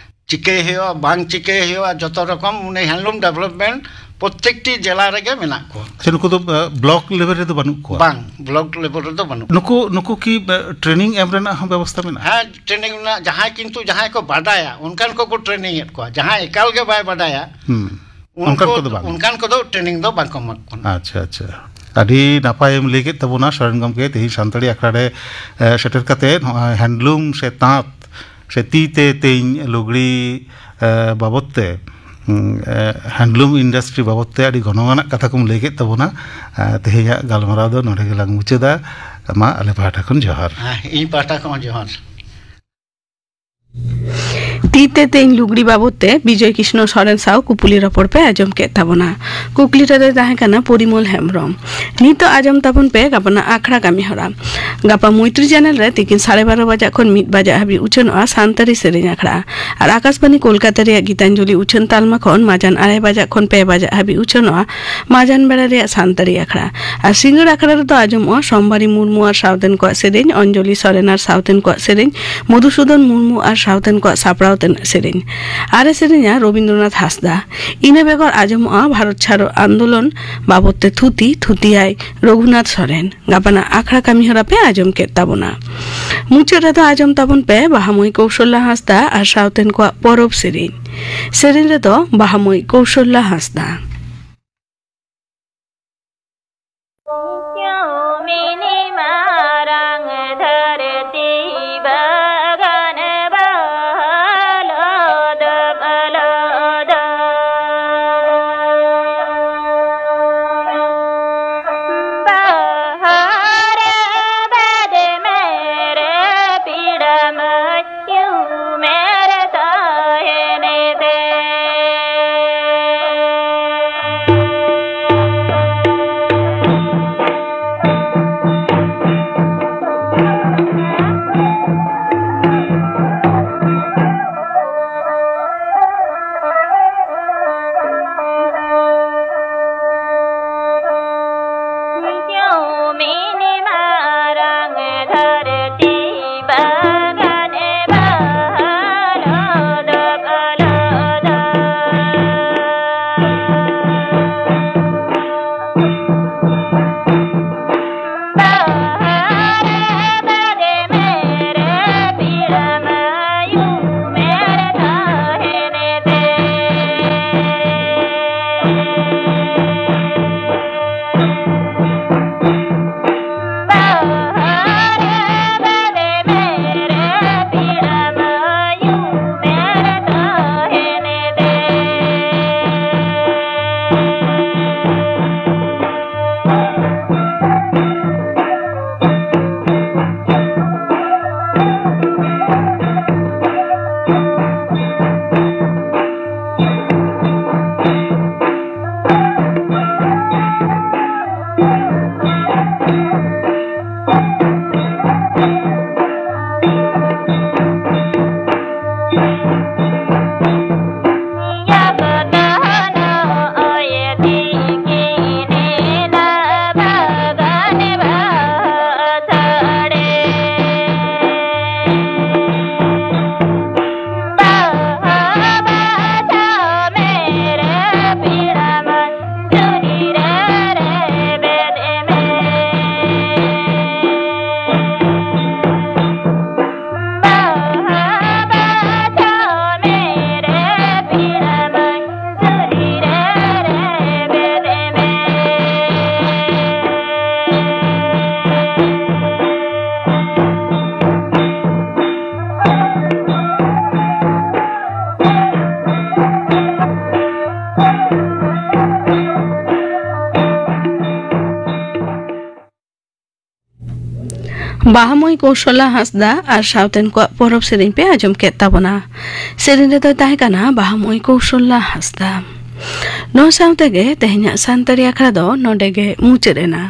ᱪᱤᱠᱟᱹᱭ ᱦᱩᱭᱩᱜᱼᱟ, ᱵᱟᱝ ᱪᱤᱠᱟᱹᱭ ᱦᱩᱭᱩᱜᱼᱟ, ᱡᱚᱛᱚ ᱨᱚᱠᱚᱢ ᱩᱱᱤ ᱦᱮᱱᱰᱞᱩᱢ ᱰᱮᱵᱷᱞᱚᱯᱢᱮᱱᱴ ᱯᱨᱚᱛᱮᱠᱴᱤ ᱡᱮᱞᱟ ᱨᱮᱜᱮ ᱢᱮᱱᱟᱜ ᱠᱚᱣᱟ᱾ ᱟᱪᱪᱷᱟ, ᱱᱩᱠᱩ ᱫᱚ, ᱟᱸ, ᱵᱞᱚᱠ ᱞᱮᱵᱮᱞ ᱨᱮᱫᱚ ᱵᱟᱹᱱᱩᱜ ᱠᱚᱣᱟ? ᱵᱟᱝ, ᱵᱞᱚᱠ ᱞᱮᱵᱮᱞ ᱨᱮᱫᱚ ᱵᱟᱹᱱᱩᱜ ᱠᱚᱣᱟ᱾ ᱱᱩᱠᱩ, ᱱᱩᱠᱩ ᱠᱤ, ᱟᱸ, ᱴᱨᱮᱱᱤᱝ ᱮᱢ ᱨᱮᱱᱟᱜ ᱦᱚᱸ ᱵᱮᱵᱚᱥᱛᱟ ᱢᱮᱱᱟᱜᱼᱟ? ᱦᱮᱸ, ᱴᱨᱮᱱᱤᱝ ᱨᱮᱱᱟᱜ ᱡᱟᱦᱟᱸᱭ, ᱠᱤᱱᱛᱩ ᱡᱟᱦᱟᱸᱭ ᱠᱚ ᱵᱟᱰᱟᱭᱟ ᱚᱱᱠᱟᱱ ᱠᱚᱠᱚ ᱴᱨᱮᱱᱤᱝ ᱮᱫ ᱠᱚᱣᱟ, ᱡᱟᱦᱟᱸᱭ ᱮᱠᱟᱞ ᱜᱮ ᱵᱟᱭ ᱵᱟᱰᱟᱭᱟ, ᱦᱩᱸ᱾ ᱩᱱᱠᱩ, ᱚᱱᱠᱟᱱ ᱠᱚᱫᱚ ᱵᱟᱝ? ᱚᱱᱠᱟᱱ ᱠᱚᱫᱚ ᱴᱨᱮᱱᱤᱝ ᱫᱚ ᱵᱟᱝ ᱠᱚ ᱮᱢᱟ ᱠᱚ ᱠᱟᱱᱟ᱾ ᱟᱪᱪᱷᱟ, ᱟᱪᱪᱷᱟ᱾ ᱟᱹᱰᱤ ᱱᱟᱯᱟᱭᱮᱢ ᱞᱟᱹᱭ ᱠᱮᱫ ᱛᱟᱵᱚᱱᱟ ᱥᱚᱨᱮᱱ ᱜᱚᱢᱠᱮ, ᱛᱮᱦᱮᱧ ᱥᱟᱱᱛᱟᱲᱤ ᱟᱠᱷᱲᱟ ᱨᱮ, ᱮ, ᱥᱮᱴᱮᱨ ᱠᱟᱛᱮ ᱱᱚᱣᱟ ᱦᱮᱱᱰᱞᱩᱢ ᱥᱮ ᱛᱟᱸᱛ ᱥᱮ ᱛᱤ ᱛᱮ ᱛᱮᱧ ᱞᱩᱜᱽᱲᱤ, ᱮ, ᱵᱟᱵᱚᱫ ᱛᱮ, ᱩᱸ, ᱮ, ᱦᱮᱱᱰᱞᱩᱢ ᱤᱱᱰᱟᱥᱴᱨᱤ ᱵᱟᱵᱚᱫ ᱛᱮ ᱟᱹᱰᱤ ᱜᱚᱱᱚᱝ ᱟᱱᱟᱜ ᱠᱟᱛᱷᱟ ᱠᱚᱢ ᱞᱟᱹᱭ ᱠᱮᱫ ᱛᱟᱵᱚᱱᱟ᱾ ᱮ, ᱛᱮᱦᱮᱧᱟᱜ ᱜᱟᱞᱢᱟᱨᱟᱣ ᱫᱚ ᱱᱚᱰᱮ ᱜᱮᱞᱟᱝ ᱢᱩᱪᱟᱹᱫᱟ᱾ ᱢᱟ ᱟᱞᱮ ᱯᱟᱦᱴᱟ ᱠᱷᱚᱱ ᱡᱚᱦᱟᱨ᱾ ᱦᱮᱸ, ᱤᱧ ᱯᱟᱦᱴᱟ ᱠᱷᱚᱱ ᱦᱚᱸ ᱡᱚᱦᱟᱨ᱾ ᱛᱤ ᱛᱮ ᱛᱮᱧ ᱞᱩᱜᱽᱲᱤ ᱵᱟᱵᱚᱫ ᱛᱮ ᱵᱤᱡᱚᱭ ᱠᱨᱤᱥᱱᱚ ᱥᱚᱨᱮᱱ ᱥᱟᱶ ᱠᱩᱯᱩᱞᱤ ᱨᱚᱯᱚᱲ ᱯᱮ ᱟᱸᱡᱚᱢ ᱠᱮᱫ ᱛᱟᱵᱚᱱᱟ᱾ ᱠᱩᱠᱞᱤ ᱨᱮᱫᱚᱭ ᱛᱟᱦᱮᱸ ᱠᱟᱱᱟ ᱯᱚᱨᱤᱢᱚᱞ ᱦᱮᱢᱵᱨᱚᱢ᱾ ᱱᱤᱛᱚᱜ ᱟᱸᱡᱚᱢ ᱛᱟᱵᱚᱱ ᱯᱮ ᱜᱟᱯᱟᱱᱟᱜ ᱟᱠᱷᱲᱟ ᱠᱟᱹᱢᱤ ᱦᱚᱨᱟ᱾ ᱜᱟᱯᱟ ᱢᱚᱭᱛᱨᱤ ᱪᱮᱱᱮᱞ ᱨᱮ ᱛᱤᱠᱤᱱ ᱥᱟᱲᱮ ᱵᱟᱨᱚ ᱵᱟᱡᱟᱜ ᱠᱷᱚᱱ ᱢᱤᱫ ᱵᱟᱡᱟᱜ ᱦᱟᱹᱵᱤᱡ ᱩᱪᱷᱟᱹᱱᱚᱜᱼᱟ ᱥᱟᱱᱛᱟᱲᱤ ᱥᱮᱨᱮᱧ ᱟᱠᱷᱲᱟ᱾ ᱟᱨ ᱟᱠᱟᱥᱵᱟᱱᱤ ᱠᱳᱞᱠᱟᱛᱟ ᱨᱮᱭᱟᱜ ᱜᱤᱛᱟᱧᱡᱚᱞᱤ ᱩᱪᱷᱟᱹᱱ ᱛᱟᱞᱢᱟ ᱠᱷᱚᱱ ᱢᱟᱡᱟᱱ ᱟᱲᱟᱭ ᱵᱟᱡᱟᱜ ᱠᱷᱚᱱ ᱯᱮ ᱵᱟᱡᱟᱜ ᱦᱟᱹᱵᱤᱡ ᱩᱪᱷᱟᱹᱱᱚᱜᱼᱟ ᱢᱟᱡᱟᱱ ᱵᱮᱲᱟ ᱨᱮᱭᱟᱜ ᱥᱟᱱᱛᱟᱲᱤ ᱟᱠᱷᱲᱟ᱾ ᱟᱨ ᱥᱤᱸᱜᱟᱹᱲ ᱟᱠᱷᱲᱟ ᱨᱮᱫᱚ ᱟᱸᱡᱚᱢᱚᱜᱼᱟ ᱥᱚᱢᱵᱟᱨᱤ ᱢᱩᱨᱢᱩ ᱟᱨ ᱥᱟᱶᱛᱮᱱ ᱠᱚᱣᱟᱜ ᱥᱮᱨᱮᱧ, ᱚᱧᱡᱚᱞᱤ ᱥᱚᱨᱮᱱ ᱟᱨ ᱥᱟᱶᱛᱮᱱ ᱠᱚᱣᱟᱜ ᱥᱮᱨᱮᱧ, ᱢᱚᱫᱷᱩᱥᱩᱫᱚᱱ ᱢᱩᱨᱢᱩ ᱟᱨ ᱥᱟᱶᱛᱮᱱ ᱠᱚᱣᱟᱜ ᱥᱟᱯᱲᱟᱣ ᱛᱮᱱᱟᱜ ᱥᱮᱨᱮᱧ᱾ ᱟᱨ ᱮ ᱥᱮᱨᱮᱧᱟ ᱨᱚᱵᱤᱱᱫᱨᱚᱱᱟᱛᱷ ᱦᱟᱸᱥᱫᱟ᱾ ᱤᱱᱟᱹ ᱵᱮᱜᱚᱨ ᱟᱸᱡᱚᱢᱚᱜᱼᱟ ᱵᱷᱟᱨᱚᱛ ᱪᱷᱟᱲᱚ ᱟᱱᱫᱳᱞᱚᱱ ᱵᱟᱵᱚᱫ ᱛᱮ ᱛᱷᱩᱛᱤ, ᱛᱷᱩᱛᱤᱭᱟᱭ ᱨᱚᱜᱷᱩᱱᱟᱛᱷ ᱥᱚᱨᱮᱱ᱾ ᱜᱟᱯᱟᱱᱟᱜ ᱟᱠᱷᱲᱟ ᱠᱟᱹᱢᱤ ᱦᱚᱨᱟ ᱯᱮ ᱟᱸᱡᱚᱢ ᱠᱮᱫ ᱛᱟᱵᱚᱱᱟ᱾ ᱢᱩᱪᱟᱹᱫ ᱨᱮᱫᱚ ᱟᱸᱡᱚᱢ ᱛᱟᱵᱚᱱ ᱯᱮ ᱵᱟᱦᱟᱢᱟᱹᱭ ᱠᱚᱣᱥᱚᱞᱞᱟ ᱦᱟᱸᱥᱫᱟ ᱟᱨ ᱥᱟᱶᱛᱮᱱ ᱠᱚᱣᱟᱜ ᱯᱚᱨᱚᱵᱽ ᱥᱮᱨᱮᱧ᱾ ᱥᱮᱨᱮᱧ ᱨᱮᱫᱚ ᱵᱟᱦᱟᱢᱟᱹᱭ ᱠᱚᱣᱥᱚᱞᱞᱟ ᱦᱟᱸᱥᱫᱟ᱾ ᱵᱟᱦᱟᱢᱟᱹᱭ ᱠᱳᱥᱚᱞᱟ ᱦᱟᱸᱥᱫᱟ ᱟᱨ ᱥᱟᱶᱛᱮᱱ ᱠᱚᱣᱟᱜ ᱯᱚᱨᱚᱵᱽ ᱥᱮᱨᱮᱧ ᱯᱮ ᱟᱸᱡᱚᱢ ᱠᱮᱫ ᱛᱟᱵᱚᱱᱟ᱾ ᱥᱮᱨᱮᱧ ᱨᱮᱫᱚᱭ ᱛᱟᱦᱮᱸ ᱠᱟᱱᱟ ᱵᱟᱦᱟᱢᱟᱹᱭ ᱠᱳᱥᱚᱞᱟ ᱦᱟᱸᱥᱫᱟ᱾ ᱱᱚᱣᱟ ᱥᱟᱶ ᱛᱮᱜᱮ ᱛᱮᱦᱮᱧᱟᱜ ᱥᱟᱱᱛᱟᱲᱤ ᱟᱠᱷᱲᱟ ᱫᱚ ᱱᱚᱰᱮ ᱜᱮ ᱢᱩᱪᱟᱹᱫ ᱮᱱᱟ᱾